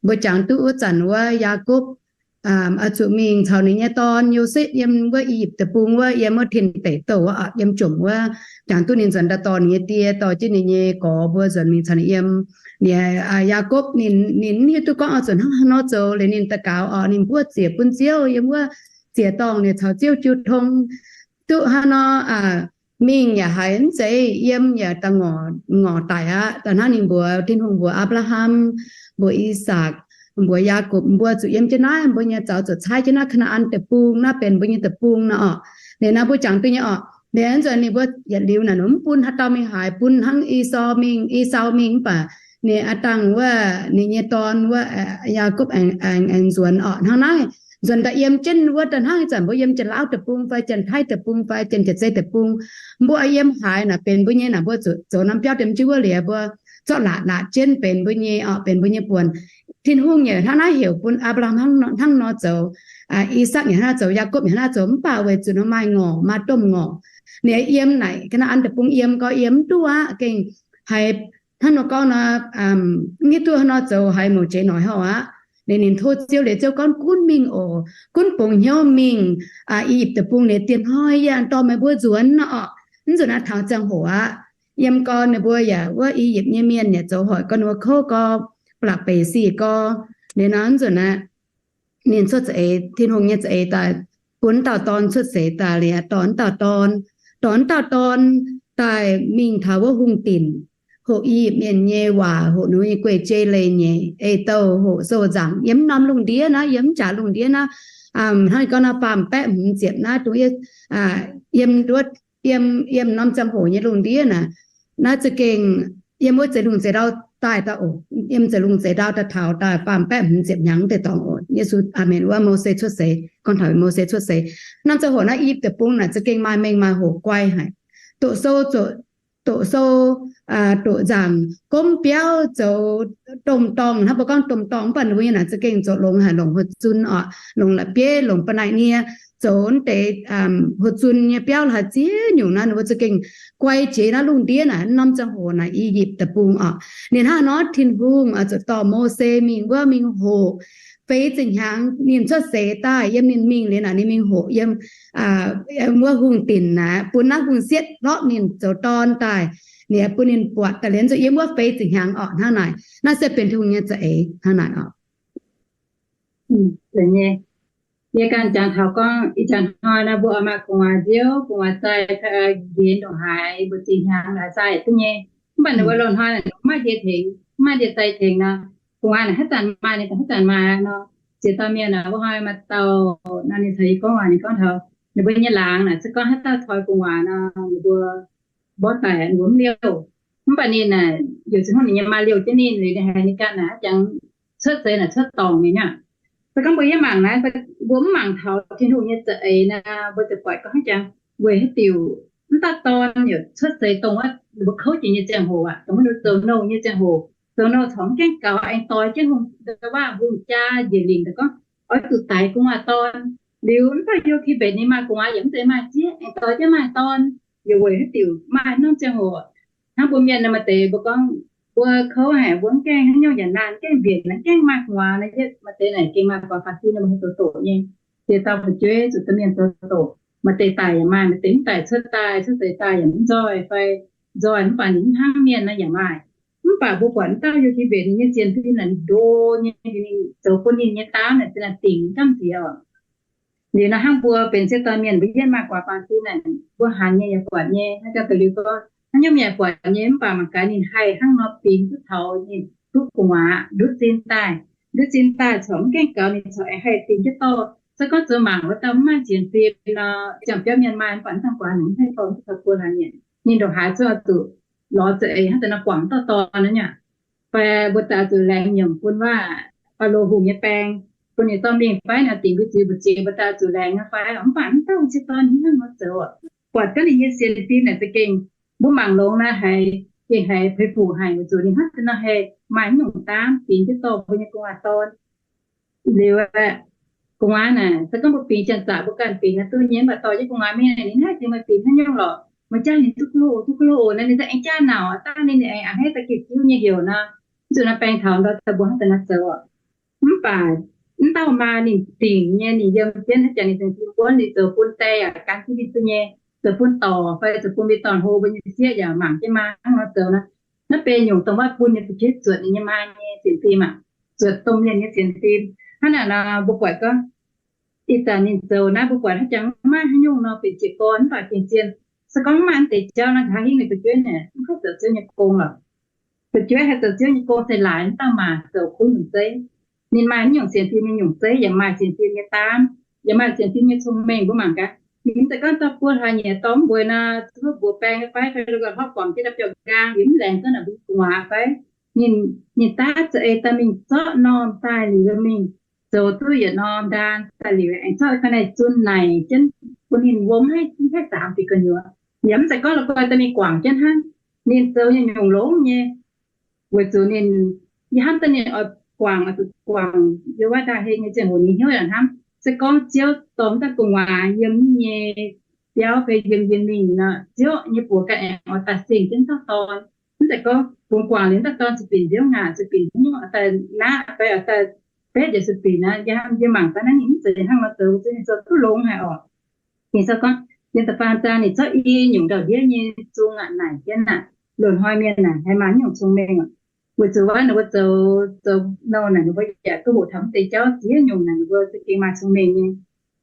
Mbuo jangx duqv wuov zanc wuov Yaakopv oix zuqc mingh caux ninh nyei dorn, Yosepv, yiem wuov I^yipv Deic-Bung wuov, yiem wuov tin deic douh wuov, yiem jomc wuov. Jangx duqv ninh nzuonx daaih dorh ninh nyei die, dorh jienv ninh nyei gorx mbuo nzuonx mingh caux ninh yiem. Ninh, Yaakopv ninh, ninh hiuv duqv gorngv oix zuqc hnangv haaix nor zoux. Liuz ninh daux gaux orqc, ninh mbuov ziec bun Ziouv, yiem wuov ziec-dorngh ninh caux Ziouv jiu tong. Duqv hnangv nor, mingh yaac haiz mv zeiz, yiem yaac da'ngorc, ngorc daic aqv. Da'hnangv ninh mbuox, Tin-Hungh mbuox Apc^laa^ham, mbuox I^sakc, mbuox Yaakopv, mbuo zuqc yiem jienv naaiv, mbuo nyei zaux zuqc caaiv jienv naaiv Kaa^naa^an Deic-Bung, naaiv benx mbuo nyei deic-bung nor orqc. Liuz naaiv mbuo jangx duqv nyei orqc. Liuz nzunc ninh mbuo yietc liuz naaic, mv bun haaix dauh mingh haaix, bun hnangv Esau mingh, Esau mingh, mv baac ninh aqv dangh wuov ninh nyei dorn wuov, Yaakopv aengx, aengx nzuonx orqc. Hnangv naaiv nzuonx daaih yiem jienv wuov, da'hnangv ih zanc mbuo yiem Janx-Laauv Deic-Bung fai Janx-Taiv Deic-Bung fai Janx-Jaaix-Zei Deic-Bung, mbuo yiem haaix naaic benx mbuo nyei naaic, mbuo zuqc zoux norm biauv dien jienv wuov liuz, mbuo zorqv laatc laatc jienv benx mbuo nyei orqc, benx mbuo nyei buonc. Tin-Hungh yaac hnangv naaiv heuc bun Apc^laa^ham hnangv nor zoux, I^sakc yaac hnangv naaiv zoux, Yaakopv yaac hnangv naaiv zoux. Mv baac weic zuqc nor maaih ngorc, maaih domh ngorc, ninh yiem naaic Kaa^naa^an Deic-Bung yiem gau yiem mv duqv aqv. Gengh haiz hnangv nor gorngv nor, mv hiuv duqv hnangv nor zoux, haiz mouc jiex noic hauh aqv. Liuz ninh tov Ziouv, liuz Ziouv gorngv, Gunv mingh oc. Gunv bungx hnyouv mingh I^yipv Deic-Bung liuz, dieh hnoi yie aengx dorh meih mbuo nzuonx nor orqc. Mv nzunc naaiv taux ziangh hoc aqv. Yiem gau ninh mbuo yaac wuov I^yipv nyei mienh yaac zoux hoic gau ninh mbuo kouv gau, ba'laqc beic sic gau. Liuz nor mv nzunc aeqv, ninh cuotv za'eix, Tin-Hungh nyei za'eix daaih, bun dauh dorn cuotv seix daaih liuz, dorh dauh dorn, dorh dauh dorn daaih mingh taux wuov hungh dinc, hoqc I^yipv mienh nyei waac, hoqc ninh nyei guei-jei leiz-nyeic, ei douh hoqc sou nzaangc yiem norm lungh ndiev naaiv, yiem mv jaax lungh ndiev naaiv. Hnangv gorngv naaiv faam baeqv hmz ziepc naaiv, dongh yiem, yiem wuov, yiem, yiem norm ziangh hoc nyei lungh ndiev naaic, naaiv za'gengh yiem wuov zeix lungh zeix ndau daaih, yiem zeix lungh zeix ndau daaih taux daaih faam baeqv hmz ziepc hnyangx deix dorngx oc. Yesu, aamen, wuov Mose cuotv seix, gorngv taux Mose cuotv seix. Norm ziangh hoc naaiv I^yipv Deic-Bung naaic za'gengh maaih mengh maaih hoc guai haic. Doqc sou, doqc sou, doqc nzaangc, gomv biauv, zoux domh dorngh, hnangv mbuo gorngv domh dorngh mv baac ninh mbuo nyei naaic za'gengh zoux longx haic, longc huoqc zun orqc, longc la'bieiv, longc ba'naic nie, zoux wuov deix huoqc zun nyei biauv la'haaix ziex nyungc naaiv, ninh mbuo za'gengh guai jiex naaiv lungh ndiev naaic. Norm ziangh hoc naaic I^yipv Deic-Bung orqc, ninh hnangv nor Tin-Hungh oix zuqc dorh Mose mingh wuov mingh hoqc. Feix ziepc hnyangx ninh cuotv seix daaih, yiem ninh mingh liuz naaic ninh mingh hoqc yiem wuov hungh dinc naaic, bun naaiv hungh sietv lorqv ninh zoux dorn daaih, liuz bun ninh buatc daaih liuz zuqc yiem wuov feix ziepc hnyangx orqc. Hnangv naaic, naaiv se benx Tin-Hungh nyei za'eix hnangv naaic orqc. Yie ganh jangx taux gorngv ih jaax hnoi naaiv mbuo oix maaih gu'nguaaz nziouv, gu'nguaaz zaih, nqenx ndongc haaix mbuo zinh hnyangx laaix zaih duqv nyei. Mv baac ninh mbuo loz-hnoi mv maaih ndie tengx, mv maaih ndie zaih tengx nor, gu'nguaaz naaic haaix zanc maaih ninh haaix zanc maaih nor. Ziex dauh mienh wuov hnoi maaih dauh nor ninh caux yie gorngv waac, ninh gorngv taux ninh mbuo nyei laangz naaic se gorngv haaix dauh toi gu'nguaaz nor, ninh mbuo mborqv daic, ninh mbuo mv liouh. Mv baac ninh naaic, yaac zinh hnangv ninh nyei maa liouh jienv ninh, liuz ninh haiz ninh ganh naaic jangx cuotv seix naaic cuotv dorngc nyei aqv. Se gorngv mbuo yiem mangc naaiv, mbuo mv mangc taux Tin-Hungh nyei za'eix naaic, mbuo ziouc buatc gorngv hnangv jangx. Weic haaix diuc mv dauh dorn yaac cuotv seix dongh wuov mbuo kouv jiex nyei ziangh hoc aqv, dongh wuov zoux nouh nyei ziangh hoc, zoux nouh corc mv gaengh gaux, aengx doix jienv hungh, waac hungh jaa njiec lingc daaih gorngv oix zuqc daix gu'nguaaz dorn. Liuz mv dauh Yo^ke^mbetc ninh maaih gu'nguaaz yaac mv zeiz maaih zieqv, aengx doix jienv maaih dorn. Yaac weic haaix diuc maaih norm ziangh hoc, hnangv mbuo mienh nor maaih deix mbuo gorngv, mbuo kouv haic, mbuo mv gaengh haaix nyungc yaac naanh, mv gaengh mbienc, mv gaengh maaih gu'nguaaz nor, maaih deix naaic gengh maaih gu'nguaaz faam-fim nor, mbuo zoux doqc nyei. Ziex dauh fu'jueiv zuqc domh mienh zoux doqc, maaih deix daic yaac maaih, maaih deix mv daic, cuotv daaih, cuotv seix daaih yaac mv nzoih fai nzoih, mv baac ninh mv hnangv mienh nor yaac maaih. Mv baac mbuo buatc mv dauh Yo^ke^mbetc ninh nyei sienx fim naaic ndo nyei, ninh zoux bun ninh nyei daamv naaic zinh naaic dingc gamh nziex oc. Liuz nor hnangv mbuo benx ziex dauh mienh mbuo yiem maaih gu'nguaaz faam-fim naaic, mbuo hanx nyei yaac buatc nyei, hnangv jangx deix liuz gorngv hnangv nyungc yaac buatc nyei. Mv baac mangc gaax ninh haih hnangv nor bingx duqv taux ninh duqv gu'nguaaz, ndutv zinh daaih, ndutv zinh daaih corc mv gaengh gaux, ninh corc aengx haih bingx jienv dorh. Se gorngv zoux mangc wuov dauh mv maaih sienx fim nor, ziangh biauv mienh maaih, mv baac mv dangh guaax ninh mv haih dorh duqv taux buo hlaax nyieqc. Ninh ndongc haaix zungv oix zuqc lorz za'eix hnangv deix nor guangc dauh dorn naaiv nyei. Fai mbuo daaih zuqc laengz nyiemc bun waac Faalo Hungh nyei baeng, bun ninh dorh mingh fai nor, dingc mbuo ziux mbu'ziex mbuo daaih zuqc laengz nyei fai. Mv baac mv dauh m'sieqv dorn haaix nyungc nor zoux. Buatc gaax ninh nyei sienx fim naaic za'gengh mbuo mangc longx naaic haiz gengh haiz peix fuc haic weic zuqc ninh hnangv deix nor haih maaih haaix nyungc daamv bingx jienv dorh mbuo nyei gu'nguaaz dorn. Liuz aeqv, gu'nguaaz naaic se gorngv mbuo bingx janx-zaqc mbuo ganh bingx naaic duqv nyei, mv baac dorh jienv gu'nguaaz mingh naaic ninh naaiv deix meih bingx haaix nyungc lorqc, meih jangv ninh duqv glo oc, duqv glo oc nor, ninh za'gengh jangv nauc dangh ninh aengx a'hneiv daaih gitv jiuv nyei heuc nor, zuqc naaiv baeng taux ndau daaih mbuo hnangv deix nor zoux oc. Mv baac mv dauh maa ninh dingc nyei, ninh yiem jienv haaix jangx ninh zengc fim wuonv, ninh zoux bun die yaac gan jienv ninh duqv nyei, zoux bun dorc fai zoux bun mbuo dorn-hlo mbuo nyei sieqv yaac mangc jienv maa hnangv nor zoux nor. Naaiv benx nyungc dongh wuov bun ninh fu'jueiv zuotc ninh nyei maa nyei sienx fim aqv, zuotc domh mienh nyei sienx fim. Hnangv naaic nor mbuo buatc gorngv ih zanc ninh zoux naaiv mbuo buatc haaix jangx maiv haaix nyungc nor benx jiez gorn mv baac gengh zien. Se gorngv mv maaih naaiv deix jauv nor, nqa'haav hingv ninh fu'jueiv naaic mv haih zoux Ziouv nyei gong lorqc. Fu'jueiv haih zoux Ziouv nyei gong se laaix mv dauh maa zoux kuv nyungc zeiv. Ninh maaih haaix nyungc sienx fim nyei nyungc zeiv, yaac maaih sienx fim nyei daamv, yaac maaih sienx fim nyei cong-mengh mbuo mangc gaax. Ninh mv zeiz gorngv dorh buo hlaax nyieqc dorh mv mbuox nor, zuov mbuox baeng nyei fai, fai lorz hopv guangc jienv daaih biauv-nqaang, liuz mv laengz duqv naaic mbuo gu'nguaaz fai. Ninh, ninh daav za'eix daaih mingh zorqv norm daaih liuz mingh zoux duqv yietc norm ndaan daaih liuz aengx zorqv ga'naaiv zunv naaic jienv bun ninh wuom maiv haih zaamx bieqc gu'nyuoz. Yaac mv zeiz gorngv la'guaih daaih mingh guangc jienv hnangv. Ninh zoux nyei nyungc longx nyei, weic zuqc ninh, yie hnamv daaih ninh oix guangc, oix zuqc guangc yiem wuov ndaa hei nyei ziangh hoc ninh hnyouv yaac hnamv, se gorngv Ziouv dorh mv dauh gu'nguaaz yiem nyei biauv fai yiem yie mingh nor, Ziouv nyei buoz ganh aengx oix daaih seng jienv dauh dorn. Mv zeiz gorngv bungx guangc liuz dauh dorn zuqc binc nziouv ngaanc, zuqc binc haaix nyungc, oix daaih naqv fai oix daaih betv yaac zuqc binc aqv. Yie mangc gaax naaiv ninh mv zeiz hnangv nor zoux, ninh zoux duqv longx haic oc. Ninh se gorngv yiem da'faam zaang ninh zorqv i nyungc ndau-ndiev nyei zung aqv naaic jienv aqv, loz-hnoi mienh naaic haih maaih nyungc cong-mengh oc. Weic zuqc wuov ninh mbuo zoux, zoux nouh naaic ninh mbuo yaac duqv hoqc taux mv deix jauv ziex nyungc naaic ninh mbuo za'gengh maaih cong-mengh nyei.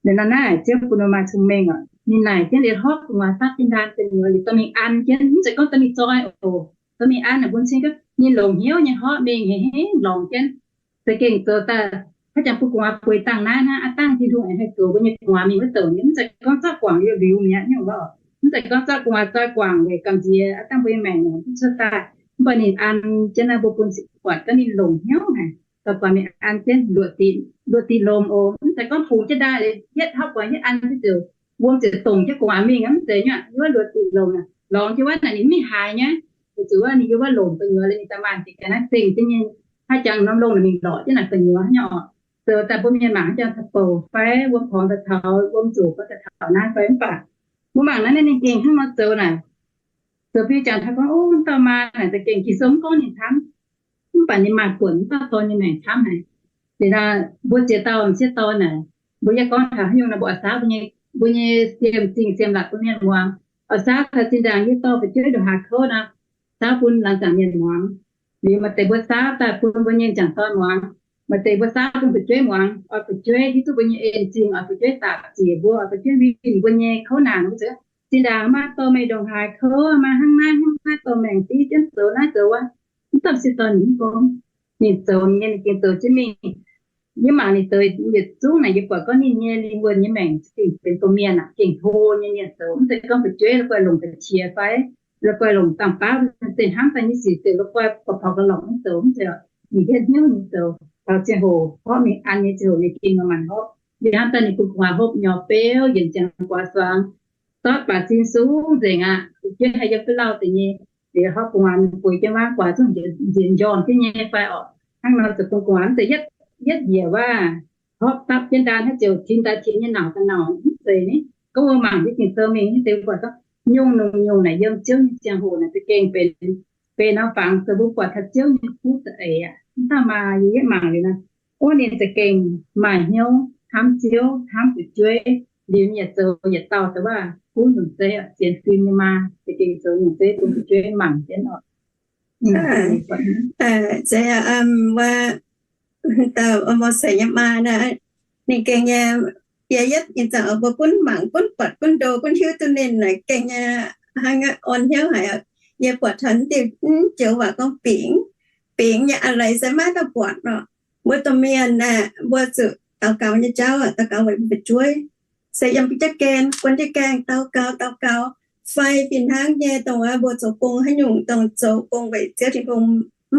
Liuz nor naaiv Ziouv bun ninh maaih cong-mengh oc. Ninh naaic jienv liuz hopv gu'nguaaz dapv jienv ndaan deic nyuoz liuz dorh mingh an jienv, mv zeiz gorngv dorh mingh zoi oc. Dorh mingh an naaic bun cing gorngv ninh longc hnyouv nyei hopv mingh hengx hengx lorngx jienv. Za'gengh zoux daaih haaix jangx bun gu'nguaaz bueix dangh naaiv hnangv, aav dangh Tin-Hungh aengx haih zoux mbuo nyei gu'nguaaz mingh wuov douc nyei. Mv zeiz gorngv zorqv guangc liuz liuz mi'aqv nyungc wuov. Mv zeiz gorngv zorqv gu'nguaaz zoi guangc weic gamh nziex aav dangh mbuo nyei maengc nor mv cuotv daaih. Mv baac ninh an jienv naaiv mbuo bun cing buatc gorngv ninh longc hnyouv haic, dorh guaax mingh an jienv luoqc diqc, luoqc diqc lomc oc. Mv zeiz gorngv bungx jienv ndaaih yietv hopv guaax yietv an jienv ziouc wuom ziouc dongc jienv gu'nguaaz mingh aqv. Mv zeiz nyuoqc, yiem wuov luoqc diqc lomc naaic lorngx jienv wuov naaic ninh mv haix nyei. Weic zuqc wuov ninh yiem wuov lomc gu'nyuoz liuz ninh daaih maaih deix ga'naaiv zengh jienv nyei. Haaix jangx norm longh naaic mingh lorqc jienv naaic gu'nyuoz nyei oc. Zoux daaih mbuo mienh mangc haaix jangx taux bouc fai wuom porngx daaih taux, wuom zoqc fai daaih taux naaiv fai mv baac mbuo mangc naaiv ninh gengh hnangv nor zoux naaic. Zoux biei jangx taux gorngv, ov, dauh maa naaic za'gengh Ging-Sou mv gorngv ninh camv, mv baac ninh maaih buonc mv dauh dorn nyei maengc camv haic. Liuz nor mbuo ziex dauh m'sieqv dorn naaic, mbuo yaac gorngv taux haaix nyungc nor mbuo oix saauv mbuo nyei, mbuo nyei siem zingh siem laatc bun mienh muangx. Oix saauv taux zinh ndaangc yie dorh fu'jueiv ndongc haaix kouv nor, saauv bun laangz zaangc mienh muangx. Liuz maaih deix mbuo saauv daaih bun mbuo nyei m'jangc dorn muangx. Maaih deix mbuo saauv bun fu'jueiv muangx, oix fu'jueiv hiuv duqv mbuo nyei en zingh, oix fu'jueiv dapc ziec mbuo, oix fu'jueiv winh mbuo nyei kouv naanc wuov. Zinh ndaangc maaih dorh meih ndongc haaix kouv, maaih hnangv naaiv hnangv naaiv dorh maengc div jienv zoux naaiv zoux wuov. Mv dauh m'sieqv dorn ninh mv gorngv. Ninh zoux nyei, ninh gengh zoux jienv mingh. Yie mangc ninh zoux yietc zungv naaic yie buatc gorngv ninh nyei lingh wuonh nyei maengc za'gengh benx domh mienh aqv, gengh hlo nyei mienh zoux. Mv zeiz gorngv fu'jueiv la'guaih longc ga'qiex fai la'guaih longc dangh baav, mv zeiz hnamv daaih nyei sic ziouc la'guaih porv porv ga'lorqc mv zoux, mv zeiz. Ninh hietv hnyouv nyei zoux. Taux ziangh hoc horpv mingh an nyei ziangh hoc ninh gengh maaih manc horpc. Yie hnamv daaih ninh bun gu'nguaaz hopv nyorx beu yienc ziangx guaax zuangx, dortv baac zinh sung nzengc aqv. Fu'jueiv haih yiem duqv lauh deix nyei. Liuz horpv gu'nguaaz mingh bueix jienv waav guaax zungv njiec njormh jienv nyei fai orqc. Hnangv nor zoux bun gu'nguaaz mv zeiz yietv, yietv njiec waav, horpv dapv jienv ndaan hnangv ziouc tin daaih tin nyei nauc daaih nauc mv zeiz ni. Gorngv wuov mangc jienv Ging-Sou mingh nyei deix buatc gorngv nyungc-nyungc nyungc naaic yiem Ziouv nyei ziangh hoc naaic za'gengh benx, benx norm fangx zoux mbuo buatc taux Ziouv nyei kuv za'eix aqv. Mv dauh maa yie yietv mangc liuz nor, ov, ninh za'gengh maaih hnyouv hnamv Ziouv hnamv fu'jueiv, liuz ninh yaac zoux yietc dauh da'waav kuv nyungc zeiv, sienx fim nyei maa, za'gengh zoux nyungc zeiv bun fu'jueiv mangc jienv oc. Zeiz aqv, wuov dauh Mose nyei maa naaic, ninh gengh nyei, yie yietv ih zanc mbuo gunv mangc gunv buatc gunv ndo gunv hiuv duqv ninh naaic gengh nyei hnangv orn hnyouv haic. Yie buatc taux diuh joux waac gorngv bingx, bingx nyei a'leiz se maiv dauh buatc nor. Mbuo domh mienh aeqv, mbuo zuqc daux gaux nyei jauv, daux gaux weic mbuo fu'jueiv. Se yiem jienv gaengh, guon jienv gaengh, daux gaux, daux gaux, fai fih hnangv nyei dongh wuov mbuo zoux gong haaix nyungc dongh zoux gong weic Ziouv Tin-Hungh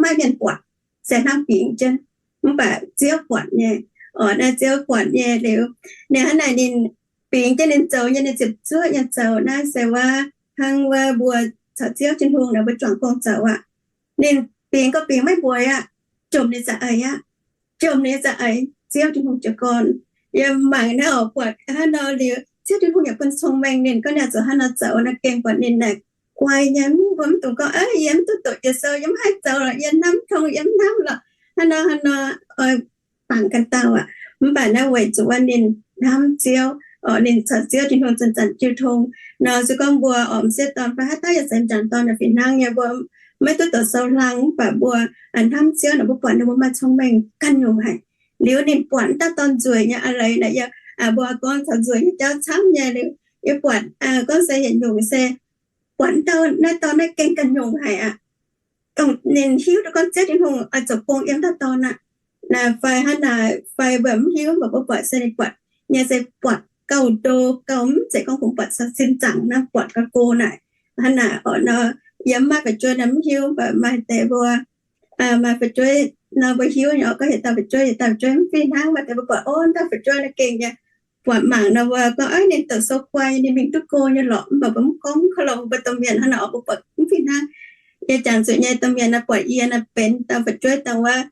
maiv mienh buatc, se hnangv bingx jienv, mv baac Ziouv buatc nyei. Orqc, naaiv Ziouv buatc nyei liuz, ninh hnangv naaic ninh bingx jienv ninh zoux nyei, ninh ziepc zuoqv nyei zoux naaiv se wuov hnangv wuov mbuo caux Ziouv Tin-Hungh naaic mbuo juangc gong zoux aqv. Ninh bingx gorngv bingx maiv mbueiz aqv, jomc ninh za'eix aqv. Jomc ninh za'eix, Ziouv Tin-Hungh jiez gorn. Yie mangc naaiv oc, buatc hnangv nor liuz, Ziouv Tin-Hungh yaac bun cong-mengh ninh, gorngv ninh zuqc hnangv nor zoux naaiv gengh buatc ninh naaic guai nyei, mv, mbuo mv dungx gorngv, Aav, yie mv duqv doqc jiex sou, yie mv haih zoux lorqc, yie hnamv tong, yie mv hnamv lorqc, hnangv nor hnangv nor, oix bangc ganh dauh aqv. Mv baac naaiv weic zuqc wuov ninh hnamv Ziouv, orqc, ninh caux Ziouv Tin-Hungh zanc-zanc jiu tong. Nor se gorngv mbuo orqc, m'sieqv dorn fai haaix dauh yaac se m'jangc dorn naaic fih hnangv nyei, mbuo maiv duqv doqc sou hlang, mv baac mbuo hnamv Ziouv naaic, mbuo buatc ninh mbuo maaih cong-mengh ganh nyungc haic. Liuz ninh buatc wuov dauh dorn nzueic nyei a'leiz naaic, yie, mbuo gorngv taux nzueic nyei jauv camv nyei liuz, yie buatc gorngv se yietc nyungc se buatc wuov dauh naaiv dorn naaiv gengh ganh nyungc haic aqv. Dongh ninh hiuv duqv gorngv Ziouv Tin-Hungh oix zoux gong yiem wuov dauh dorn aqv. Naaic fai hnangv naaic, fai mbuo mv hiuv, mv baac mbuo buatc se ninh buatc nyei se buatc gauh ndo, gauh mv zeiz gorngv kungx buatc caux sin zaangc naaiv, buatc gauh go naaic. Hnangv naaic orqc nor, yie mv maaih fu'jueiv naaic mv hiuv, mv baac maaih deix mbuo maaih fu'jueiv nor mbuo hiuv nyei orqc, gorngv yietc dauh fu'jueiv, yietc dauh fu'jueiv mv fih hnangv. Maaih deix mbuo buatc, o, wuov dauh fu'jueiv naaiv gengh nyei, buatc mangc nor mbuo gorngv, aav, ninh doqc sou guai, ninh mingh duqv go nyei lorqc. Mv baac mbuo mv gorngv, mv kouv longx, mbuo domh mienh hnangv naaic orqc, mbuo buatc mv fih hnangv. Yie jangx zuqc nyei domh mienh naaiv buatc yie naaiv benx dauh fu'jueiv dangh wuov,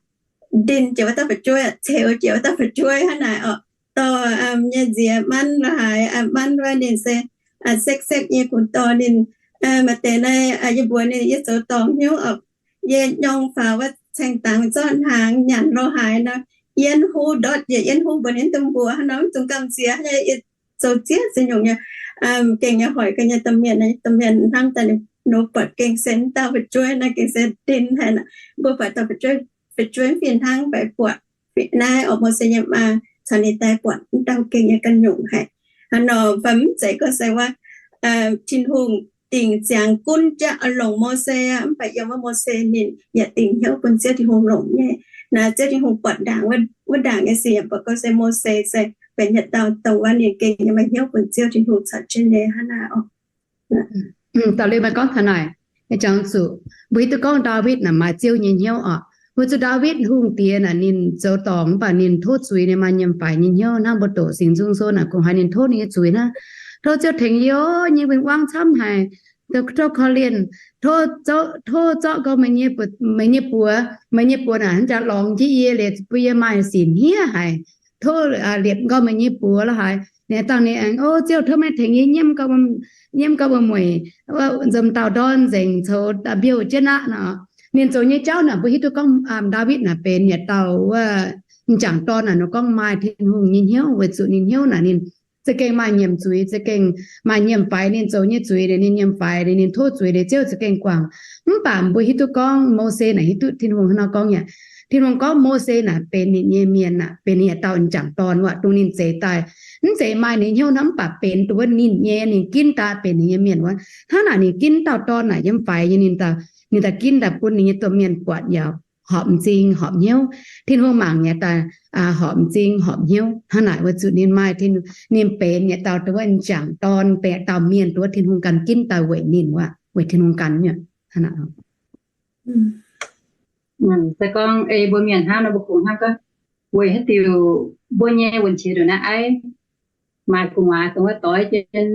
ndin jiex wuov dauh fu'jueiv, ceux jiex wuov dauh fu'jueiv hnangv naaic orqc. Dorh nyei nziex manv lorz haaix, manv wuov ninh se sekv-sekv nyei kungx dorh ninh. Maaih deix naaiv yie mbuox ninh, yie zoux dorngc hnyouv orqc, yie nyorng faaux wuov caeng dangx zorqv hnaangx nyanc lorz haaix nor, yienv huv ndortv, yie yienv huv mbuox ninh, mv dungx mbuox hnangv nor, mv dungx gamh nziex nyei, yie zoux ziex ziex nyungc nyei. Gengh nyei hoic ga'nyei domh mienh, domh mienh hnamv daaih ninh buatc gengh se wuov dauh fu'jueiv naaiv gengh se ndin haic. Mbuo buatc dauh fu'jueiv, fu'jueiv fih hnangv, mv baac buatc naaiv orqc, Mose nyei maa caux ninh daaih buatc wuov dauh gengh nyei ganh nyungc haic. Hnangv nor fai mv zeiz gorngv se wuov Tin-Hungh dingc ziangx gunv jaav oix longc Mose aqv, mv baac yiem wuov Mose ninh yaac dingc hnyouv bun Ziouv Tin-Hungh longc nyei. Naaiv Ziouv Tin-Hungh buatc ndaangc wuov ndaangc nyei sic yaac buatc gorngv se Mose se benx yietc dauh dongh wuov ninh gengh nyei maaih hnyouv bun Ziouv Tin-Hungh caux jienv nyei hnangv naaiv oc. Da'liuz meih gorngv taux naaic, jangx zuqc mbuo hiuv duqv gorngv Ndaawitv naaic maaih Ziouv nyei hnyouv oc. Weic zuqc Ndaawitv hungh diex naaic ninh zoux dorngc mv baac ninh tov zuiz, ninh maaih nyiemc faix nyei hnyouv. Hnangv mbuo doqc Singx Nzung Sou naaic kungx haiz ninh tov ninh nyei zuiz hnangv, Tov Ziouv tengx yie, yie nyei win-wangv camv haic. Tov korv-lienh, tov zorqv nqoi meih nyei buoz, meih nyei buoz naaic hnangv jaax lorngx jienv yie liuz bun yie maaih sic hniev haic. Tov liepc nqoi meih nyei buoz lorz haaix. Ninh dangh ninh aengx, O Ziouv, tov meih tengx yie nyiemv, nyiemv gauh mueic, nzomc dauh ndorn nzengc coux mbiouh jienv aqv nor. Ninh zoux nyei jauv naaic mbuo hiuv duqv gorngv Ndaawitv naaic benx yietc dauh wuov m'jangc dorn naaic, ninh gorngv maaih Tin-Hungh nyei hnyouv weic zuqc ninh hnyouv naaic ninh za'gengh maaih nyiemc zuiz, za'gengh maaih nyiemc faix. Ninh zoux nyei zuiz, ninh nyiemc faix, ninh tov zuiz, Ziouv za'gengh guangc. Mv baac mbuo hiuv duqv gorngv Mose naaic hiuv duqv Tin-Hungh hnangv nor gorngv yaac, Tin-Hungh gorngv Mose naaic benx ninh nyei mienh aqv, benx yietc dauh m'jangc dorn aqv, dongh ninh zeix daaih. Mv zeiz maaih ninh hnyouv hnangv, mv baac benx dongh wuov ninh nyei, ninh ginv daaih benx ninh nyei mienh wuov. Hnangv naaic ninh ginv dauh dorn naaic yiem faix nyei, ninh daaih ginv daaih bun ninh nyei domh mienh buatc yaac horpc m'zing horpc hnyouv. Tin-Hungh mangc nyei daaih horpc m'zing horpc hnyouv. Hnangv naaic weic zuqc ninh maaih, ninh benx yietc dauh dongh wuov m'jangc dorn, benx yietc dauh mienh dongh wuov Tin-Hungh ganh ginv daaih weic ninh wuov, weic Tin-Hungh ganh nyei. Se gorngv ei mbuo mienh hnangv nor mbuo kungx hnangv gorngv, weic haaix diuc mbuo nyei wuonh qiex ndongc naaiv aiv, maaih gu'nguaaz dongh wuov doix jienv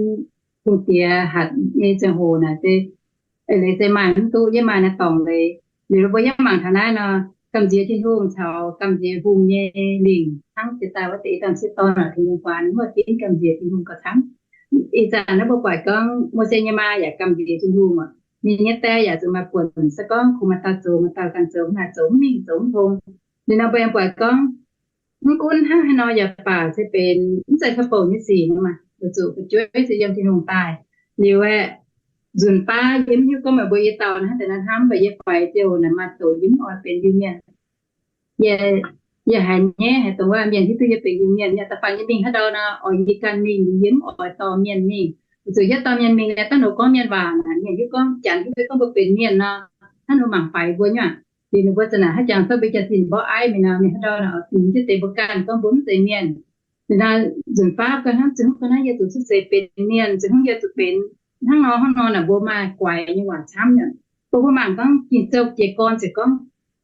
hungh diex hatc nyei ziangh hoc naaic se, eix leiz se maaih mv duqv, yie maaih naaiv dorngc leiz. Liuz mbuo yiem mangc taux naaiv nor, gamh nziex Tin-Hungh caux gamh nziex hungh nyei lingc hnangv jiex daaih wuov deix ih dauh m'sieqv dorn oc, Tin-Hungh guaax ninh muoz ginv gamh nziex Tin-Hungh gauh camv. Ih zanc naaiv mbuo buatc gorngv Mose nyei maa yaac gamh nziex Tin-Hungh oc. Ninh nyei die yaac zuqc maaih buonc, se gorngv kungx maaih dauh zoux, maaih dauh ganh zoux, maaih zoux mv mingh, zoux mv tong. Liuz nor mbuo yaac buatc gorngv, mv gunv hnangv haaix nor yaac baac se benx mv zeiz ka'bouc nyei sic nor maah, weic zuqc fu'jueiv se yiem Tin-Hungh daaih. Liuz aeqv, nzunc baav yie mv hiuv gorngv meih mbuo i dauh naaiv deix naaiv hnamv, mv baac yie faix ziouc naaic maaih doqc yie mv oix benx Iu-Mienh. Yie, yie haiz nyaiv haiz dongh wuov mienh hiuv duqv yie benx Iu-Mienh, yie da'faanh yie mingh haaix ndau nor, oix yie ganh mingh, yie mv oix dorh mienh mingh. Weic zuqc yie dorh mienh mingh liuz, dangh ninh gorngv mienh waac naaic, mienh hiuv gorngv Janx hiuv duqv gorngv mbuo benx mienh nor, hnangv nor mangc faix mbuo nyei aqv. Liuz ninh mbuo za'naaic haaix jangx cuotv mbuo jaax-zinh mborqv aiv mingh nor, mienh haaix ndau nor oix bingx jienv deix mbuo ganh gorngv mbuo mv zeiz mienh. Liuz nor nzunc baav gau hnangv, zuqc hnangv gau hnangv yie zuqc cuotv seix benx mienh, zuqc hnangv yie zuqc benx hnangv nor hnangv nor naaic, mbuo maaih guaix nyei waac camv nyei. Mbuo mbuo mangc gorngv Ging-Sou jiez gorn ziouc gorngv,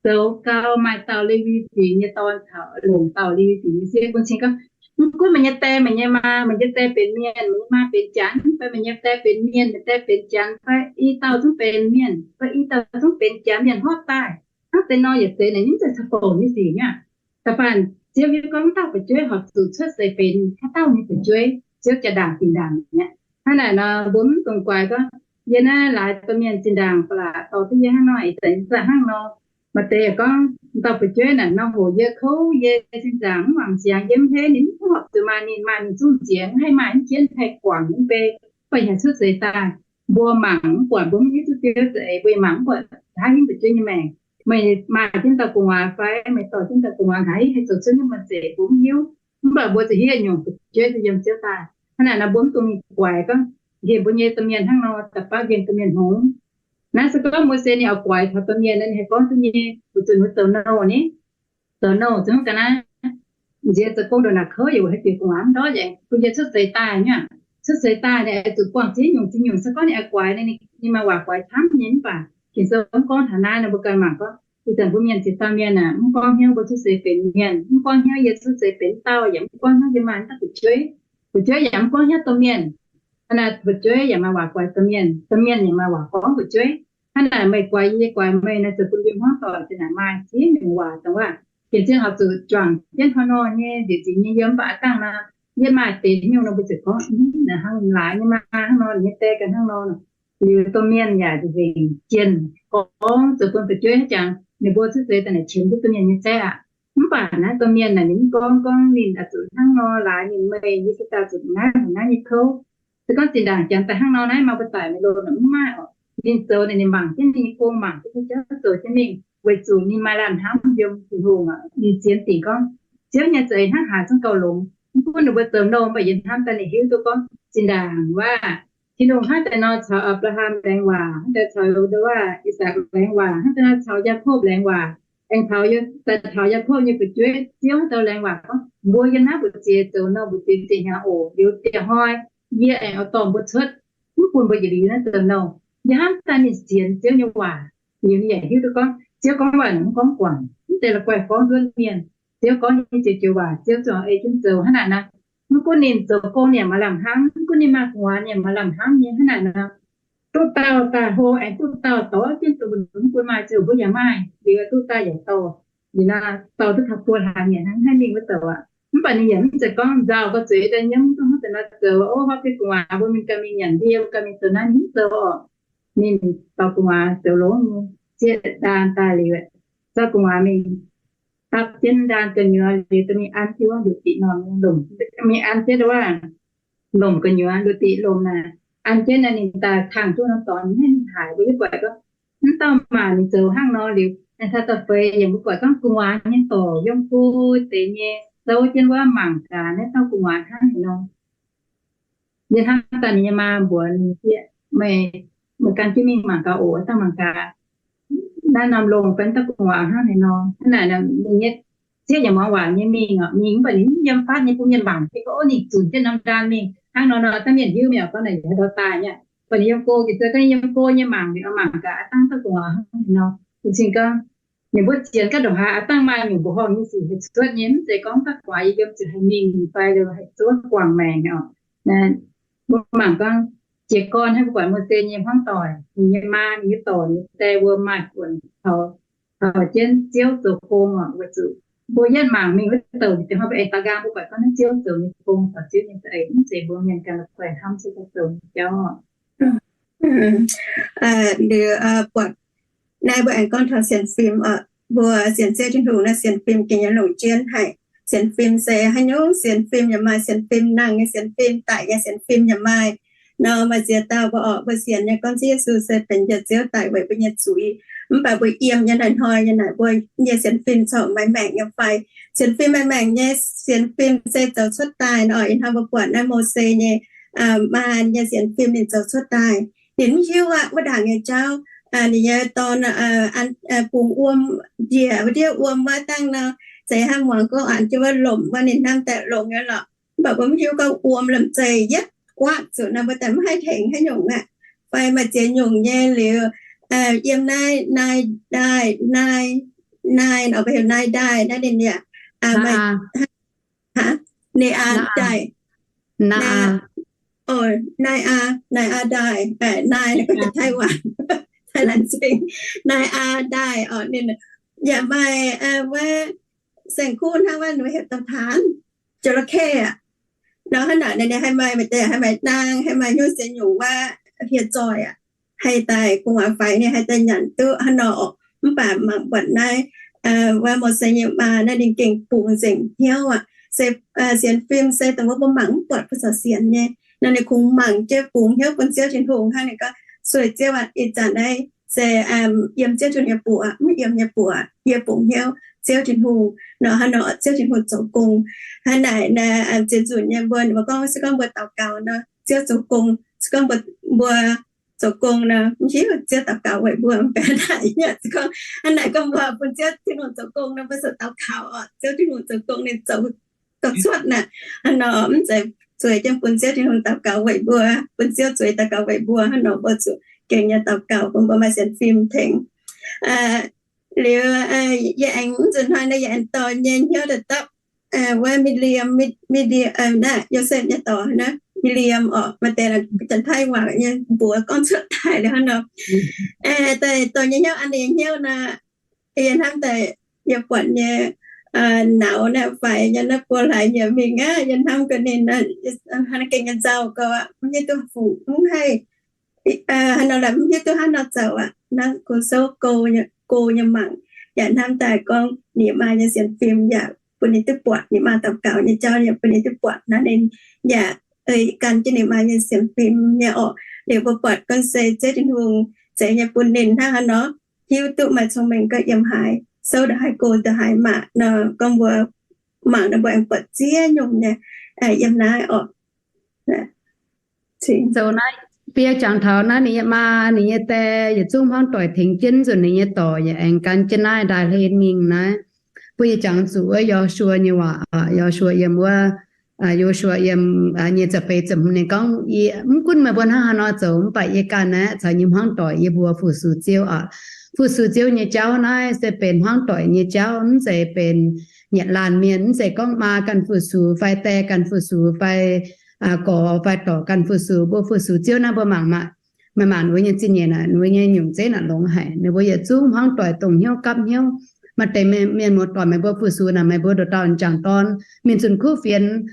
zoux gau maaih dauh Lewi Fingx nyei dorn caux longc dauh Lewi Fingx nyei sieqv. Bun cing gorngv, mv gunv meih nyei die, meih nyei maa, meih nyei die benx mienh, meih nyei maa benx janx, fai meih nyei die benx mienh, meih die benx janx, fai i dauh zungv benx mienh, fai i dauh zungv benx janx, mienh hopv daaih hnangv deix nor, yietc deix naaic nyei mv zeiz caqv-bouc nyei sic nyei aqv. Da'faanh Ziouv hiuv gorngv dauh fu'jueiv horpc zuqc cuotv seix benx haaix dauh nyei fu'jueiv, Ziouv jaa-ndaangc zinh ndaangc mi'aqv. Hnangv naaic nor, mbuo mv dungx guaix gorngv, yie naaiv laaix domh mienh zinh ndaangc ba'laqc dorh duqv yie hnangv nor, ih zanc yie za'gengh hnangv nor. Maaih deix gorngv, dauh fu'jueiv naaic nor hoc yie kouv, yie zinh ndaangc mv mangc ziangx, yie mv heiv ninh, mv horpc zuqc maaih ninh, maaih ninh zungv nziex, mv haih maaih mv jienv haih guangc mv bei, mv baac haih cuotv seix daaih. Mbuo mangc mv buatc, mbuo mv hiuv duqv Ziouv za'eix, mbuo mangc mv buatc haaix hingv fu'jueiv nyei maengc. Meih maaih jienv dauh gu'nguaaz fai meih dorh jienv dauh gu'nguaaz haaix hingv haih zoux cuotv nyungc maaih zeiz mbuo mv hiuv. Mv baac mbuo zuqc hiuv nyungc fu'jueiv duqv yiem Ziouv daaih. Hnangv naaic nor mbuo mv dungx mingh guaix gorngv, nqemh mbuo nyei domh mienh hnangv nor, da'faanh nqemh domh mienh hngongx. Naaiv se gorngv Mose ninh oix guaix taux domh mienh, ninh haih gorngv duqv nyei, weic zuqc ninh zoux nouh ni, zoux nouh zungv ga'naaiv nziex zoux gong ndongc naaic kouv, yaac haih bieqc gu'nguaaz mv ndortv, yaac bun yie cuotv seix daaih nyei. Cuotv seix daaih ninh oix zuqc buangh ziex nyungc ziex nyungc. Se gorngv ninh oix guaix, ninh maaih waac guaix camv nyei. Mv baac Ging-Sou mv gorngv taux naaiv nor, mbuo ganh mangc gorngv, ih zanc mbuo mienh ziex dauh mienh aah, mv gorngv hnyouv mbuo cuotv seix benx mienh, mv gorngv hnyouv yie cuotv seix benx dauh, yaac mv gorngv hnyouv yie maaih dauh fu'jueiv. Fu'jueiv yaac mv gorngv hnyouv domh mienh. Hnangv naaic fu'jueiv yaac maaih waac guaix domh mienh, domh mienh yaac maaih waac gorngv fu'jueiv. Hnangv naaic meih guaix yie, yie guaix meih naaic, zoux bun mbuo hmuangv doic zinh ndaangc maaih ziex nyungc waac dongh waac, yietc zungv horpc zuqc juangc jienv hnangv nor nyei nziec zinx nyei yiem. Mv baac aav dangh nor, yie maaih deix nyungc nor mbuo ziouc gorngv, hnangv laaix nyei maa hnangv nor, ninh nyei die ganh hnangv nor. Liuz domh mienh yaac nzengc jienh gorngv zoux bun fu'jueiv haaix jangx ninh mbuo cuotv seix daaih naaic qiemx duqv domh mienh nyei zaeqv aqv. Mv baac naaiv domh mienh naaic ninh mv gorngv, gorngv ninh oix zuqc hnangv nor laaix ninh meih, yie se daaih zuqc naaiv haic naaiv nyei kouv. Se gorngv zinh ndaangc janx daaih hnangv nor naaiv, maaih mbuo daic meih loz naaic mv maaih oc. Ninh zoux naaic, ninh mangc jienv ninh nyei gong, mangc jienv ninh jauv zoux jienv mingh, weic zuqc ninh maaih lamh hnamv yiem Tin-Hungh aqv. Ninh sienx dingc gorngv, Ziouv nyei za'eix hnangv haaix zungv gauh longx. Mv gunv ninh mbuo zoux nouh, mv baac yie hnamv daaih ninh hiuv duqv gorngv zinh ndaangc waac Tin-Hungh hnangv daaih nor caux Apc^laa^ham laengz waac, hnangv daaih caux waac I^sakc laengz waac, hnangv daaih nor caux Yaakopv laengz waac, aengx taux, daaih taux Yaakopv nyei fu'jueiv, Ziouv hnangv daaih laengz waac gorngv, mbuo yiem naaiv mbu'ziex zoux nouh, mbu'ziex zieqc hnyangx oc. Liuz dieh hnoi yie aengx oix dorh mbuo cuotv, mv bun mbuo yietc liuz naaiv zoux nouh. Yie hnamv daaih ninh sienx Ziouv nyei waac. Liuz ninh yaac hiuv duqv gorngv, Ziouv gorngv waac mv gorngv guangc, mv zeiz la'guaih gorngv nduov mienh. Ziouv gorngv nyei joux joux waac Ziouv ziouc ei jienv zoux. Hnangv naaic nor, mv gunv ninh zoux gong ninh yaac maaih lamh hnamv, mv gunv ninh maaih gu'nguaaz ninh yaac maaih lamh hnamv nyei. Hnangv naaic nor, duqv dauh daaih hlo aengx duqv dauh dorh jienv zoux, mv bun maaih ziouc mbuo yaac maaih, liuz duqv dauh yaac dorh. Liuz nor dorh duqv taux buo hlaax nyei hnangv, haih mingh wuov douc aqv. Mv baac ninh yaac mv zeiz gorngv nzauh gauh zueiz daaih nyiemv, mv dungx hnangv deix nor zoux. Ov, hopv jienv gu'nguaaz mbuo mingh ganh mingh nyanc ndie, mbuo ganh mingh zoux naaiv, ninh mv zoux oc. Ninh dorh gu'nguaaz zoux longx nyei, zieqv ndaan daaih liuz, zorqv gu'nguaaz mingh dapv jienv ndaan gu'nyuoz liuz, dorh mingh an jienv wuov nduqc diqc norm lomc, mingh an jienv wuov lomc gu'nyuoz, nduqc diqc lomc naaic, an jienv naaic ninh daaih kangh duqv norm dorngx, ninh haiz mbuo yie buatc gorngv, mv dauh mangc ninh zoux hnangv nor liuz, naaiv taux da'feix yaac mbuo buatc gorngv gu'nguaaz nyei dorc yiem go deix nyei souv jienv wuov mangc gaax naaiv dauh gu'nguaaz hnangv haaix nor. Yie hnamv daaih ninh nyei maa mbuox ninh, meih, meih gan jienv mingh mangc gaax oc, dangh mangc gaax naaiv norm longc fai dangh gu'nguaaz hnangv haaix nor. Hnangv naaic ninh nyei zieqv yaac muangx waac nyei mingh oc. Mingh mv baac ninh mv yiem fatv nyei, bun mienh mangc jienv gorngv, ov, ninh zunc jienv norm ndaan mingh hnangv nor nor, dangh mienh hiuv mi'aqv, gorngv naaic yaac haaix ndau daaih nyei. Mv baac ninh yiem go, jiex zoi gorngv yiem go nyei mangc, ninh oix mangc gaax aav dangh dangh gu'nguaaz hnangv haaix nor. Bun cing gorngv ninh mbuo sienx gaax ndongc haaix aav dangh maaih nyungc mbuoqc horngh nyei sic haih cuotv nyei, mv zeiz gorngv dangh gu'nguaaz yie yiem ziouc haih mingh fai haih zuov guangc maengc oc. Mbuo mangc gorngv jiez gorn hnangv mbuo buatc Mose nyei hmuangv doic, ninh nyei maa, ninh nyei dorc, ninh nyei die mbuo maaih buonc taux, taux jienv Ziouv zoux gong oc. Weic zuqc mbuo yietv mangc mingh wuov douc, da'faanh mbuo aengx daux nqaang mbuo buatc gorngv naaiv Ziouv zoux nyei gong, taux Ziouv nyei za'eix, mv zeiz mbuo mienh ganh la'guaih hnamv Ziouv zoux nyei jauv. Liuz buatc naaiv mbuo aengx gorngv taux sienx fim oc. Mbuo sienx Ziouv Tin-Hungh naaiv sienx fim gengh nyei longc jienv haic. Sienx fim se haaix nyungc? Sienx fim yaac maaih sienx fim nangh nyei sienx fim, daic nyei sienx fim yaac maaih. Nor maaih ziex dauh mbuo orqc, mbuo sienx nyei gorngv Ziouv Yesu se benx njoux Ziouv daic weic mbuo nyei zuiz. Mv baac mbuo yiem nyei hnoi-hnoi nyei naaic, mbuo nyei sienx fim corc maaih maengc nyei fai? Sienx fim maaih maengc nyei sienx fim se zoux cuotv daaih nor. Ih hnoi mbuo buatc naaiv Mose nyei maa nyei sienx fim ninh zoux cuotv daaih. Ninh mv hiuv aqv wuov ndaangc nyei jauv, ninh nyei dorn bungx wuom njiec wuov ndiev wuom wuov dangh nor, zeiz hnangv muangx gorngv an jienv wuov lomc wuov, ninh hnamv daaih longx nyei lorqc. Mv baac mbuo mv hiuv gorngv wuom lomc zeiz yietv guaatv zuqc nor, mbuo daaih mv haih tengx haaix nyungc aqv. Fai maaih ziex nyungc nyei liuz, yiem naaiv naaiv daaih naaiv Naaiv nor, mbuo heuc naaiv ndaaih naaiv ninh yaac, aa, maaih, aa, aa, naaiv aa ndaaih, naaiv aa, naaiv aa ndaaih, naaiv aa, Taiv-Waac, Taiv-Laanh Singx, naaiv aa ndaaih oc. Ninh yaac maaih wuov saeng-kuv hnangv wuov, ninh heuc ตำถาน จระเข้ aqv. Nor hnangv naaic ninh haih maaih, maaih deix haih maaih naang, haih maaih hnyouv se nyungc wuov hieh zoih aqv. Haih daaih gu'nguaaz faix ninh haih daaih nyanc duqv hnangv nor oc. Mv baac mangc buatc naaiv wuov Mose nyei maa naaiv ninh gengh bungx nzengc hnyouv aqv. Se sienx fim se dongh wuov mbuo mangc mv buatc bun caux sienx nyei nor, ninh kungx mangc jienv bungx hnyouv bun Ziouv Tin-Hungh hnangv. Ninh gorngv, Sueih Ziouv aac, ih zanc naaiv se yiem Ziouv Tin-Hungh nyei buoz, mv yiem nyei buoz yie bungx hnyouv Ziouv Tin-Hungh nor, hnangv nor Ziouv Tin-Hungh zoux gong. Hnangv naaic naaiv, zien nzunc nyei mbuo, mbuo gorngv se gorngv mbuo daux gaux nor, Ziouv zoux gong. Se gorngv mbuo, mbuo zoux gong nor, mv hiuv Ziouv daux gaux weic mbuo mv baac naaic, se gorngv hnangv naaic gorngv mbuo bun Ziouv Tin-Hungh zoux gong nor, mbuo zoux daux gaux oc, Ziouv Tin-Hungh zoux gong ninh zoux gauh cuotv naaic. Hnangv nor mv zeiz zueiz jienv bun Ziouv Tin-Hungh daux gaux weic mbuo, bun Ziouv zueiz daux gaux weic mbuo, hnangv nor mbuo zuqc gengh nyei daux gaux bun mbuo maaih sienx fim tengx. Liuz yie aengx mv nzunc hnoi naaiv yie aengx dorh nyei hnyouv daaih dapv wuov Miliam, Miliam naaiv Yosepv nyei dorc naaiv Miliam oc, maaih deix Janx-Taiv waac nyei mbuox gorngv cuotv daaih liuz hnangv nor. Daaih dorh nyei hnyouv, an nyei hnyouv naaiv, yie hnamv daaih yie buatc nyei nauz naaiv faix nyei naaiv buo hlaax nyieqc mingh aqv, yie hnamv gaax ninh hnangv gengh nyei nzauh gau aqv, mv hiuv duqv fungc mv haih, hnangv nor mv hiuv duqv hnangv nor zoux aqv. Naaiv go souv go nyei mangc, yaac hnamv daaih gorngv ninh maa nyei sienx fim yaac bun ninh duqv buatc, ninh maa daux gaux nyei jauv yaac bun ninh duqv buatc. Naaiv ninh yaac ei gan jienv ninh maa nyei sienx fim nyei orqc. Liuz mbuo buatc gorngv se Ziouv Tin-Hungh zeix nyei bun ninh hnangv haaix nor, hiuv duqv maaih cong-mengh gauh yiem haaix, souv ndongc haaix go ndongc haaix mangc nor, gorngv mbuo mangc nor mbuo aengx buatc ziex nyungc nyei yiem naaiv orqc. Zoux naaiv, biei jangx taux naaiv ninh nyei maa, ninh nyei die yietc zungv hmuangv doic tengx jienv nzunc ninh nyei dorc yaac aengx gan jienv naaiv ndaaih hlen mingh naaiv. Mbuo yie jangx zuqc wuov Yo^su^waa nyei waac, Yo^su^waa yiem wuov, Yo^su^waa yiem nyic ziepc feix ziepc hmz ninh gorngv, Mv gunv meih mbuo hnangv haaix nor zoux, mv baac yie ganh aeqv, caux yie nyei hmuangv doic yie mbuo fu-sux Ziouv oc. Fu-sux Ziouv nyei jauv naaiv se benx hmuangv doic nyei jauv, mv zeiz benx nyanc laanh mienh, mv zeiz gorngv maa ganh fu-sux fai die ganh fu-sux fai gorx fai dorc ganh fu-sux. Mbuo fu-sux Ziouv naaiv mbuo mangc maah, meih mangc ninh mbuo nyei zingh nyeic naaic, ninh mbuo nyei nyungc zeiv naaic longx haic. Ninh mbuo yietc zungv hmuangv doic dongh hnyouv gapv hnyouv. Maaih deix mienh muoz-doic meih mbuo fu-sux naaic, meih mbuo nduqc dauh m'jangc dorn mingh zunh kuv fienx,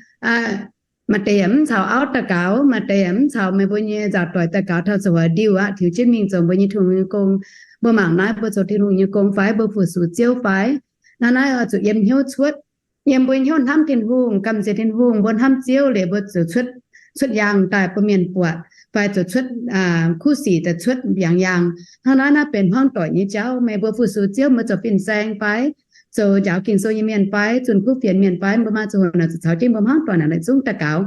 maaih deix yaac mv caux auv daux gaux, maaih deix yaac mv caux meih mbuo nyei nzaaux doic daux gaux taux ziepc hoic ndiuh aqv, tiux jienv mingh zoux mbuo nyei Tin-Hungh nyei gong. Mbuo mangc naaiv mbuo zoux Tin-Hungh nyei gong fai mbuo fu-sux Ziouv fai? Naaiv naaiv oix zuqc yiem hnyouv cuotv. Yiem mbuo hnyouv hnamv Tin-Hungh, gamh nziex Tin-Hungh, mbuo hnamv Ziouv liuz mbuo ziouc cuotv, cuotv yaangh daaih bun mienh buatc, fai ziouc cuotv kuv sic daaih cuotv mbiaangx yaangh. Hnangv naaiv naaiv benx hmuangv doic nyei jauv. Meih mbuo fu-sux Ziouv, mbuo zoux fin-saeng fai, zoux njaaux Ging-Sou nyei mienh fai, zunh kuv fienx mienh fai, mbuo maa ziangh hoc naaic zuqc caux jienv mbuo hmuangv doic naaic, naaic zungv daux gaux,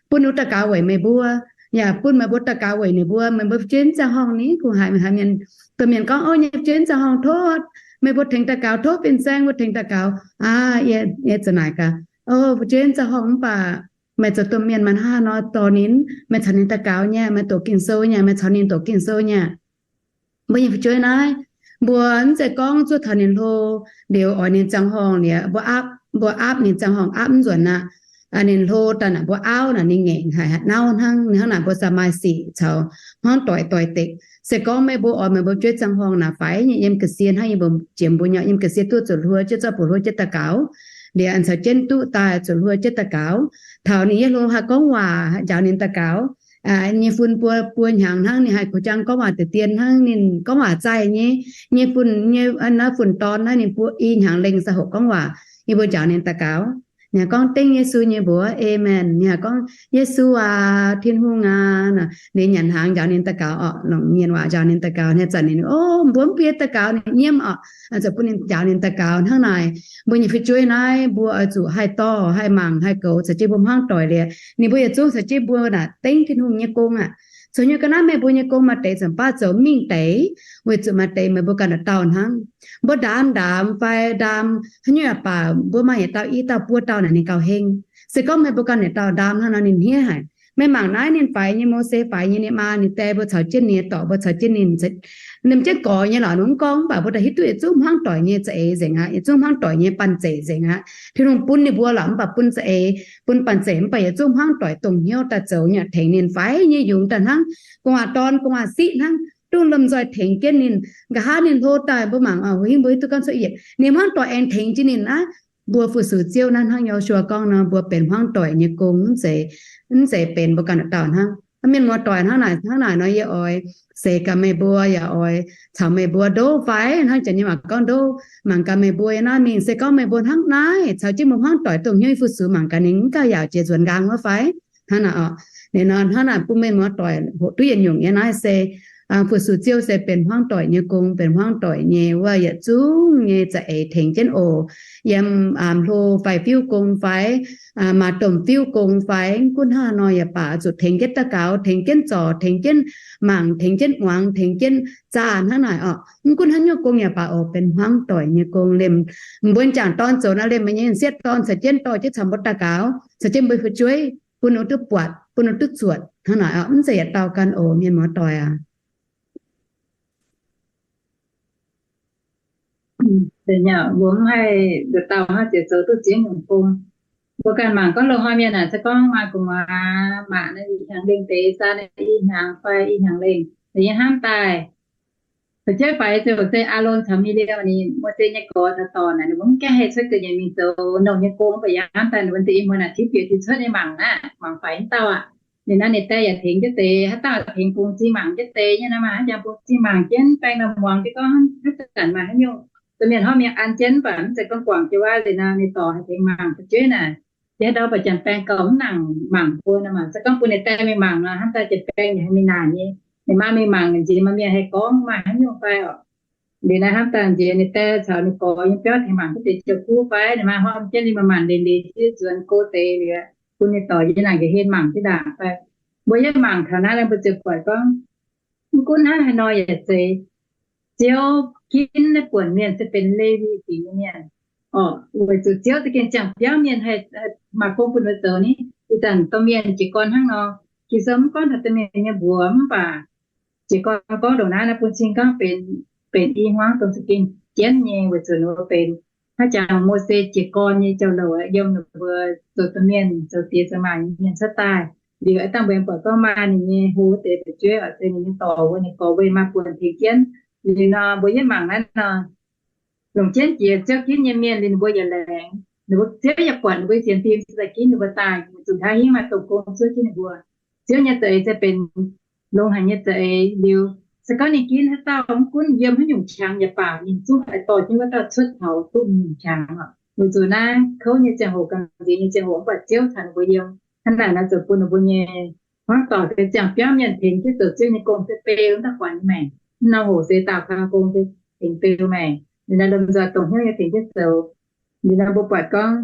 bun ninh daux gaux weic meih mbuo, yaac bun meih mbuo daux gaux weic ninh mbuo. Meih mbuo fu'jueiv mv ziangh horngh ni kungx haiz, haiz mienh, domh mienh gorngv, Ov, nyei fu'jueiv mv ziangh horngh, tov meih mbuo tengx daux gaux, tov fin-saeng mbuo tengx daux gaux. Aa, yie, yie za'naaic gaax, Ov, fu'jueiv mv ziangh horngh, mv baac meih zoux domh mienh maaih hnangv haaix nor dorh ninh? Meih caux ninh daux gaux nyei, meih doqc Ging-Sou nyei, meih caux ninh doqc Ging-Sou nyei. Mbuo nyei fu'jueiv naaiv, mbuo mv zeiz gorngv zuov taux ninh hlo liuz oix ninh ziangh horngh liuz, mbuo aapv, mbuo aapv ninh ziangh horngh aapv mv nzuonx aqv. Ninh hlo daaih naaic mbuo auv naaic ninh ngaengc haic, haaix nauv hnangv. Ninh hnangv naaic mbuo za'gengh maaih sic caux hmuangv doic doix-dekc. Se gorngv meih mbuo oix meih mbuo fu'jueiv ziangh horngh naaic faix nyei, yiem ga'sie hnangv yie mbuo jiex mbuo nyei, yiem ga'sie duqv zuqc hluo jienv zorqv buoz hluo jienv daux gaux, liuz caux jienv duqv daaih zuqc hluo jienv daux gaux. Taux ninh nyei hlo haih gorngv waac, njaaux ninh daux gaux nyei fun buo, buo hnyangx hnangv ninh haih goux jangx gorngv waac deix dien hnangv ninh gorngv waac zaih nyei, nyei fun, nyei naaiv fun-dorn naaiv ninh buo i hnyangx lengh ziangh hoc gorngv waac, yie mbuo njaaux ninh daux gaux. Ninh gorngv dengv Yesu nyei mbuox, Aamen. Ninh haih gorngv, Yesu aac, Tin-Hungh aac. Ninh nyanc hnaangx njaaux ninh daux gaux orqc, longc mienh waac njaaux ninh daux gaux. Ninh zanc ninh, O, mbuo mv bun yie daux gaux, ninh nyiemv orqc, ziouc bun ninh njaaux ninh daux gaux. Hnangv naaic, mbuo nyei fu'jueiv naaiv mbuo oix zuqc haih dorh, haih mangc, haih goux, caux jienv mbuo hmuangv doic liuz, ninh mbuo yietc zungv caux jienv mbuo naaic dengv Tin-Hungh nyei gong aqv. Zoux nyei ga'naaiv meih mbuo nyei gong maaih deix zanc baav zoux mingh deix, weic zuqc maaih deix meih mbuo ganh dauh dauh hnangv. Mbuo ndaam ndaam fai ndaam haaix nyungc baac mbuo maaih yietc dauh i dauh buo dauh naaic ninh gauh heng. Se gorngv meih mbuo ganh yietc dauh ndaam hnangv nor ninh hniev haic. Meih mangc naaiv ninh faix nyei, Mose faix nyei, ninh maa ninh die mbuo caux jienv ninh nyei dorc mbuo caux jienv ninh, ninh mv jienv gorx nyei lorqc, ninh mv gorngv, mv baac mbuo daaih hiuv duqv yietc zungv hmuangv doic nyei za'eix nzengc aqv, yietc zungv hmuangv doic nyei banh zeic nzengc aqv. Tin-Hungh bun ninh mbuo lorqc, mv baac bun za'eix, bun banh zeic, mv baac yietc zungv hmuangv doic dongh hnyouv daaih zoux nyei, tengx ninh faix nyei yungz daaih hnangv gu'nguaaz-dorn gu'nguaaz-siqv hnangv, dongh lomh nzoih tengx jienv ninh. Nqa'haav ninh hlo daaih mbuo mangc, mbuo hiuv, mbuo hiuv duqv gorngv cuotv yietc, ninh hmuangv doic aengx tengx jienv ninh aqv. Mbuo fu-sux Ziouv naaiv hnangv Yo^su^waa gorngv nor, mbuo benx hmuangv doic nyei gong, mv zeiz, mv zeiz benx mbuo ganh dauh dauh hnangv. Mienh muoz-doic, hnangv naaic, hnangv naaic nor yie oix seix gaax meih mbuo, yaac oix caux meih mbuo ndouv fai hnangv janx nyei waac gorngv ndouv, mangc gaax meih mbuo yiem naaiv mingh se gorngv meih mbuo hnangv naaiv caux jienv mbuo hmuangv doic dongh hnyouv fu-sux mangc gaax ninh mv gauh yaauc jiex nzuonx nqaang wuov fai. Hnangv naaic oc. Liuz nor hnangv naaic bun mienh muoz-doic hoqc duqv yietc nyungc nyei naaiv se fu-sux Ziouv se benx hmuangv doic nyei gong, benx hmuangv doic nyei wuov yietc zungv nyei za'eix tengx jienv oc. Yiem hlo fai fiuv gong fai, maaih domh fiuv gong fai, mv gunv hnangv haaix nor yaac baac, zuqc tengx jienv daux gaux, tengx jienv zorc, tengx jienv mangc, tengx jienv muangx, tengx jienv zaah hnangv naaic oc. Mv gunv haaix nyungc gong yaac baac oc, benx hmuangv doic nyei gong. Liemh mbuo jangc dorn zoux naaiv, liemh meih nyei sieqv dorn caux jienv dorh jienv caux mbuo daux gaux, caux jienv mbuo fu'jueiv, bun ninh duqv buatc, bun ninh duqv zuotc hnangv naaic oc. Mv zeiz yietc dauh ganh oc, mienh muoz-doic aac. Mbuo mv haih nduqc dauh hnangv ziouc zoux duqv ziex nyungc gong. Mbuo ganh mangc gorngv loz-hnoi mienh aah, se gorngv maaih gu'nguaaz maac naaiv, i hnyangx lengh deix, saa naaiv i hnyangx fai i hnyangx lengh, ninh yiem hnamv daaih fu'jueiv faix ziouc se Aalon caux Mi^li^am, ninh Mose nyei gorx caux dorc naaic, ninh mbuo mv gaengh haih cuotv ga'nyiec mingh zoux nouh nyei gong, mv baac yiem hnamv daaih ninh mbuo deix i muoz naaic tiuv bieqc tiuv cuotv nyei mangc naaiv, mangc faix haaix dauh aqv. Ninh naaiv ninh die yaac tengx jienv deix, haaix dauh tengx bungx zingh mangc jienv deix nyei naaiv maah, haaix jangx bungx zingh mangc jienv, baeng nor muangx jienv gorngv haaix zanc maaih haaix nyungc domh mienh hnamv mienh an jienv, mv baac mv zeiz gorngv guangc jiex wuov liuz nor, ninh dorc haih tengx mangc fu'jueiv naaic. Yie haaix ndau mv baac janx-baeng gauh mv nangc mangc mbuo nor maah, se gorngv bun ninh die mingh mangc nor, hnamv daaih janx-baeng yaac haih mingh naaic nyei. Ninh maa mingh mangc nziex maaih mienh haih gorngv maaih haaix nyungc fai oc. Liuz naaiv hnamv daaih nziex ninh die caux ninh gorx yiem biauv tengx mangc jienv deix joux kuv fai, ninh maa horpc jienv ninh maanc maanc liuz liuz jienv nzuonx go deix liuz, bun ninh dorc yiem naaic nqa'hlen mangc jienv ndaangc fai. Mbuo yiem mangc taux naaiv, mbuo ziouc buatc gorngv, mv gunv hnangv haaix nor yaac zeiz, Ziouv ginv naaiv buonc mienh se benx Lewi fingx nyei mienh oc, weic zuqc Ziouv za'gengh ziangh biauv mienh haih maaih gong bun ninh zoux ni. Ih zanc domh mienh jiez gorn hnangv nor, Ging-Sou mv gorngv taux domh mienh nyei mbuox, mv baac jiez gorn gorngv ndongc naaiv, naaiv bun cing gorngv benx, benx i hmuangv dongh za'gengh jienv nyei, weic zuqc ninh mbuo benx haaix jangx Mose jiez gorn nyei jauv-louc, yiem ninh mbuo zoux domh mienh, zoux diex zoux maac nyei mienh cuotv daaih. Liuz aengx dangh mbuo buatc gorngv maaih ninh nyei hlo deix fu'jueiv oc, se ninh nyei dorc wuov, ninh gorx wuov, maaih buonc tengx jienv. Liuz nor mbuo yiem mangc naaiv nor, longc jienv jiex Ziouv ginv nyei mienh liuz ninh mbuo yaac laengz, ninh mbuo Ziouv yaac buatc ninh mbuo sienx fim se daaih ginv ninh mbuo daaih, weic zuqc nqa'haav hingv maaih dongh gong cuotv jienv ninh mbuo. Ziouv nyei za'eix se benx longx haic nyei za'eix liuz, se gorngv ninh ginv haaix dauh, mv gunv yiem haaix nyungc qangx yaac baac, ninh zungv haih dorh jienv wuov dauh cuotv taux duqv nyungc qangx oc. Weic zuqc naaiv kouv nyei ziangh hoc, gamh nziex nyei ziangh hoc, mv baac Ziouv caux ninh mbuo yiem. Hnangv naaic nor ziouc bun ninh mbuo nyei hmuangv doic se ziangh biauv mienh tengx jienv zoux Ziouv nyei gong se beu mv daaih guangc nyei maengc. Mv norm hoc se daauh kang gong se tengx beu maengc. Liuz naaiv lomh nzoih dongh hnyouv nyei tengx jienv zoux. Liuz nor mbuo buatc gorngv,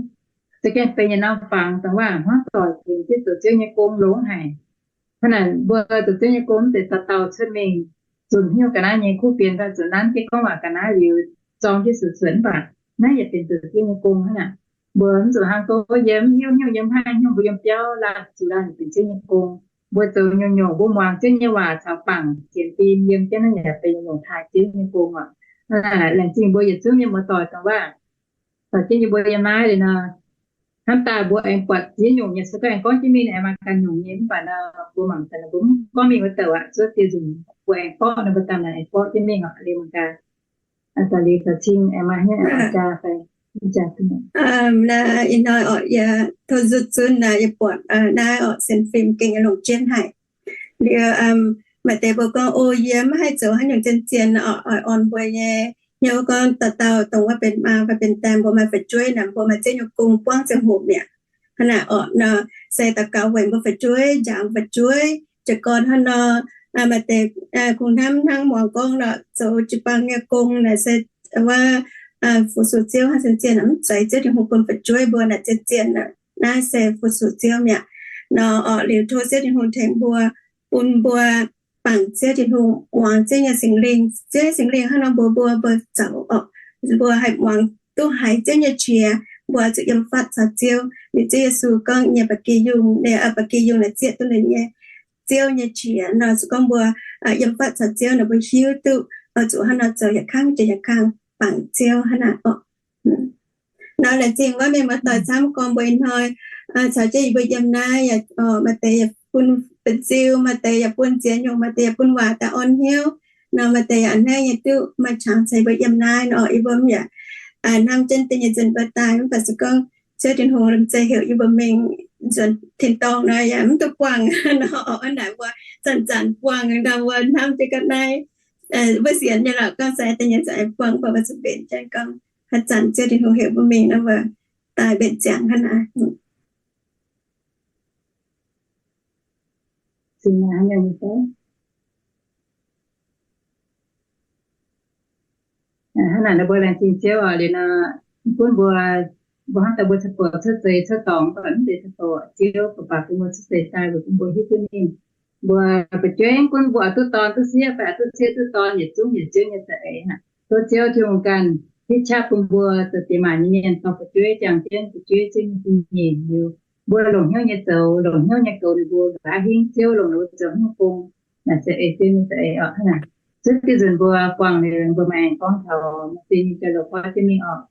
za'gengh benx yietc norm fangx dongh waac hmuangv doic tengx jienv zoux Ziouv nyei gong longx haic. Hnangv naaic mbuo zoux Ziouv nyei gong mv zeiz dauh dauh cuotv mingh zunc hnyouv ga'naaiv nyei kuv fienx fai zuqc nanv jienv gorngv waac ga'naaiv liuz zorng jienv suonc suonc mv baac naaiv yaac benx zoux Ziouv nyei gong hnangv naaic. Mbuo mv zuqc hnangv gorngv yiem hnyouv, hnyouv yiem haaix hnyouv mbuo yiem biauv laanh zuqc laanh benx Ziouv nyei gong. Mbuo zoux nyungc-nyungc mbuo muangx Ziouv nyei waac caux bangc sienx fim yiem jienv naaiv yaac benx nyungc-nyungc taaih Ziouv nyei gong oc. Laengz zingh mbuo yietc zungv nyei muoz-doic dongh waac caux jienv yie mbuo yiem naaiv liuz nor, hnamv daaih mbuo aengx buatc ziex nyungc nyei, se gorngv aengx gorngv jienv mingh aengx maaih ganh nyungc nyei, mv baac nor mbuo mangc daaih nor mbuo mv gorngv mingh wuov douc aqv, zuov dieh nzunc mbuo aengx borqv nor mbuo daaih naaic aengx borqv jienv mingh oc, liuz mangc gaax. Daaih liuz caux cing aengx maaih hnyouv aengx jaa fai jaa. Naaiv ih hnoi oc, yie tov nzutv zunv naaic yie buatc naaiv oc, sienx fim gengh longc jienv haic. Liuz maaih deix mbuo gorngv, o, yie maiv haih zoux haaix nyungc zien-zien oc, oix orn mbuo nyei hnyouv gorngv dauh dauh dongh wuov benx maa fai benx die mbuo maaih fu'jueiv naaic, mbuo maaih Ziouv nyei gong buangv ziangh hoc mi'aqv. Hnangv naaic oc, nor se daux gaux weic mbuo fu'jueiv, njaaux fu'jueiv. Jiez gorn hnangv nor, maaih deix kungx hnamv hnangv muangx gorngv nor, zoux jiu-baang nyei gong naaic se wuov fu-sux Ziouv hnangv, zien-zien mv zeiz. Ziouv Tin-Hungh bun fu'jueiv mbuo naaic zien-zien, naaiv se fu-sux Ziouv mi'aqv. Nor oc, liuz tov Ziouv Tin-Hungh tengx mbuo, bun mbuo bangc Ziouv Tin-Hungh, muangx Ziouv nyei Singx Lingh. Ziouv nyei Singx Lingh hnangv nor mbuox mbuo, mbuo zoux oc, mbuo haih muangx duqv haiz Ziouv nyei qiex, mbuo zuqc yiem fatv caux Ziouv. Liuz Ziouv Yesu gorngv nyei ba'gi yungh, ba'gi yungh naaic zieqv duqv ninh nyei, Ziouv nyei qiex nor, se gorngv mbuo yiem fatv caux Ziouv nor, mbuo hiuv duqv oix zuqc hnangv nor zoux, yietc kang jiex yietc kang bangc Ziouv hnangv naaic oc. Nor laengz zingh wuov mienh muoz-doic camv gorngv mbuo ih hnoi caux jienv yie mbuo yiem naaiv yaac, maaih deix yaac bun benx ziu, maaih deix yaac bun ziex nyungc, maaih deix yaac bun waac daaih orn hnyouv. Nor maaih deix yaac a'hneiv nyei duqv maaih qangx caux yie mbuo yiem naaiv nor, yie mbuo yaac hnamv jienv da'nyeic nzunc mbuo daaih mv baac se gorngv Ziouv Tin-Hungh lomh nzoih heuc yie mbuo mingh nzuonx tin-dorngh nor yaac mv duqv buangh nor, hnangv naaic mbuo zanc-zanc buangh nor mbuo hnamv jienv ga'naaiv. Mbuo sienx nyei lorqc gorngv se da'nyeic nzunc aengx buangh, mv baac mbuo zuqc mbenc jienv gorngv haaix zanc Ziouv Tin-Hungh heuc mbuo mingh nor mbuo daaih mbenc ziangx hnangv naaic. Hnangv naaic nor mbuo laengz zingh Ziouv oc. Liuz nor, gunv mbuo, mbuo hnangv daaih mbuo caux buoc cuotv seix cuotv dorngx, mv baac mv zeiz caux buoc, Ziouv baac bun mbuo cuotv seix daaih weic bun mbuo hiuv duqv ninh. Mbuo fu'jueiv gunv mbuo oix duqv dorn duqv sieqv, fai oix duqv sieqv duqv dorn, yietc zungv yietc zungv nyei za'eix hnangv. Tov Ziouv Tin-Hungh ganh hitv qaqv bun mbuo zoux diex maac nyei mienh dorh fu'jueiv, jangx jienv fu'jueiv Ziouv nyei gong nyeic liuz, mbuo longc hnyouv nyei zoux, longc hnyouv nyei goux ninh mbuo, longc aqv hingv Ziouv, longc ninh mbuo zoux hnyouv gong, naaic se ei Ziouv nyei za'eix oc. Hnangv naaic, zuov diuh nzunc mbuo buangh liuz, mbuo maaih aengx gorngv taux maaih zingh nyei jauv-louc gorngv jienv mingh oc.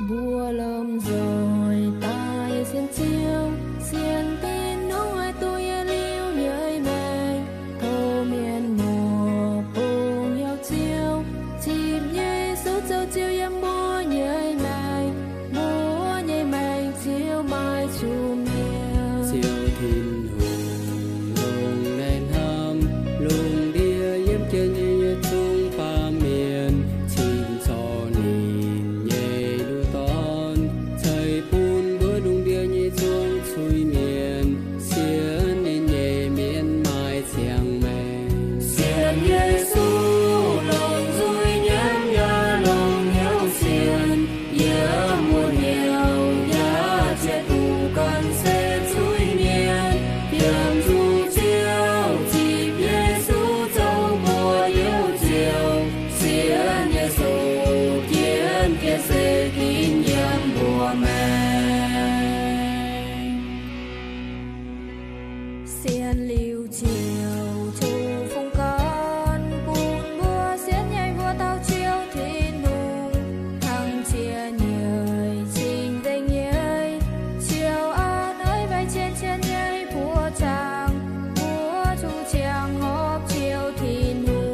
Mbuo lomh nzoih daaih sienx Ziouv, sienx Tin-Hungh haih duqv yietc liuz nyei maengc. Tov mienh muoz bun hnyouv Ziouv, zipv Yesu zoux Ziouv yiem mbuo nyei maengc. Mbuo nyei maengc ziouc maaih zuqc mi'aqv. Ziouv Tin-Hungh longc naaiv hnamv, lungh ndiev yiem jienv nyei yietc zungv baamh mienh cingx zorc ninh nyei nduqc Dorn, ceix bun mbuo lungh ndiev nyei zuangx zuiz-mienh. Sienx ninh nyei mienh maaih ziangh maengc. Sienx Yesu longc nzuih nyiemv yaac longc hnyouv sienx, yiem wuonh hnyouv yaac ziex duqv ganh se zuiz-mienh. Yiem zuqc Ziouv zipv Yesu zoux mbuo Ziouv. Sienx Yesu jienv jiex se ginv yiem mbuo maengc. Sienx liuz Ziouv zuqc fungx gan bun mbuo sienx nyei mbuo dauh Ziouv Tin-Hungh, hnangv cie nyei cing-nzengc nyei, Ziouv a'hneiv maiv cien-cien nyei buoz zaangc, mbuo zuqc ziangh horpc Ziouv Tin-Hungh.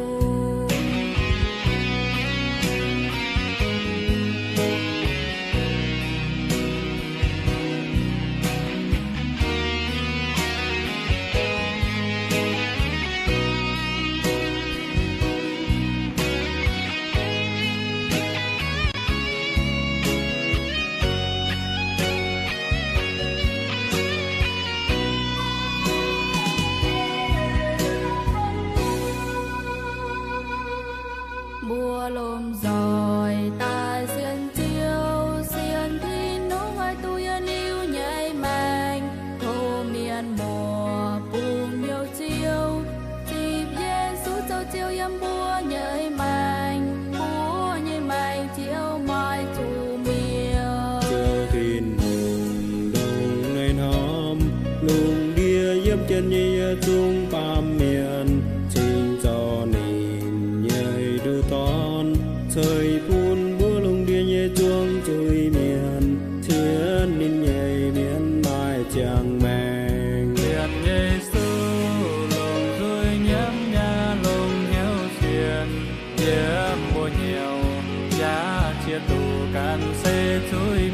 Mbuo lomh nzoih daaih sienx Ziouv, sienx Tin-Hungh haih duqv yietc liuz nyei maengc. Tov mienh muoz bun hnyouv Ziouv, zipv Yesu zoux Ziouv yiem mbuo nyei maengc. Mbuo nyei maengc ziouc maaih zuqc mi'aqv. Ziouv Tin-Hungh longc naaiv hnamv, lungh ndiev yiem jienv nyei yietc zungv baamh mienh cingx zorc ninh nyei nduqc Dorn, ceix bun mbuo lungh ndiev nyei zuangx zuiz-mienh. Sienx ninh nyei mienh maaih ziangh maengc. Sienx Yesu longc nzuih nyiemv yaac longc hnyouv sienx, yiem wuonh hnyouv yaac ziex duqv ganh se zuiz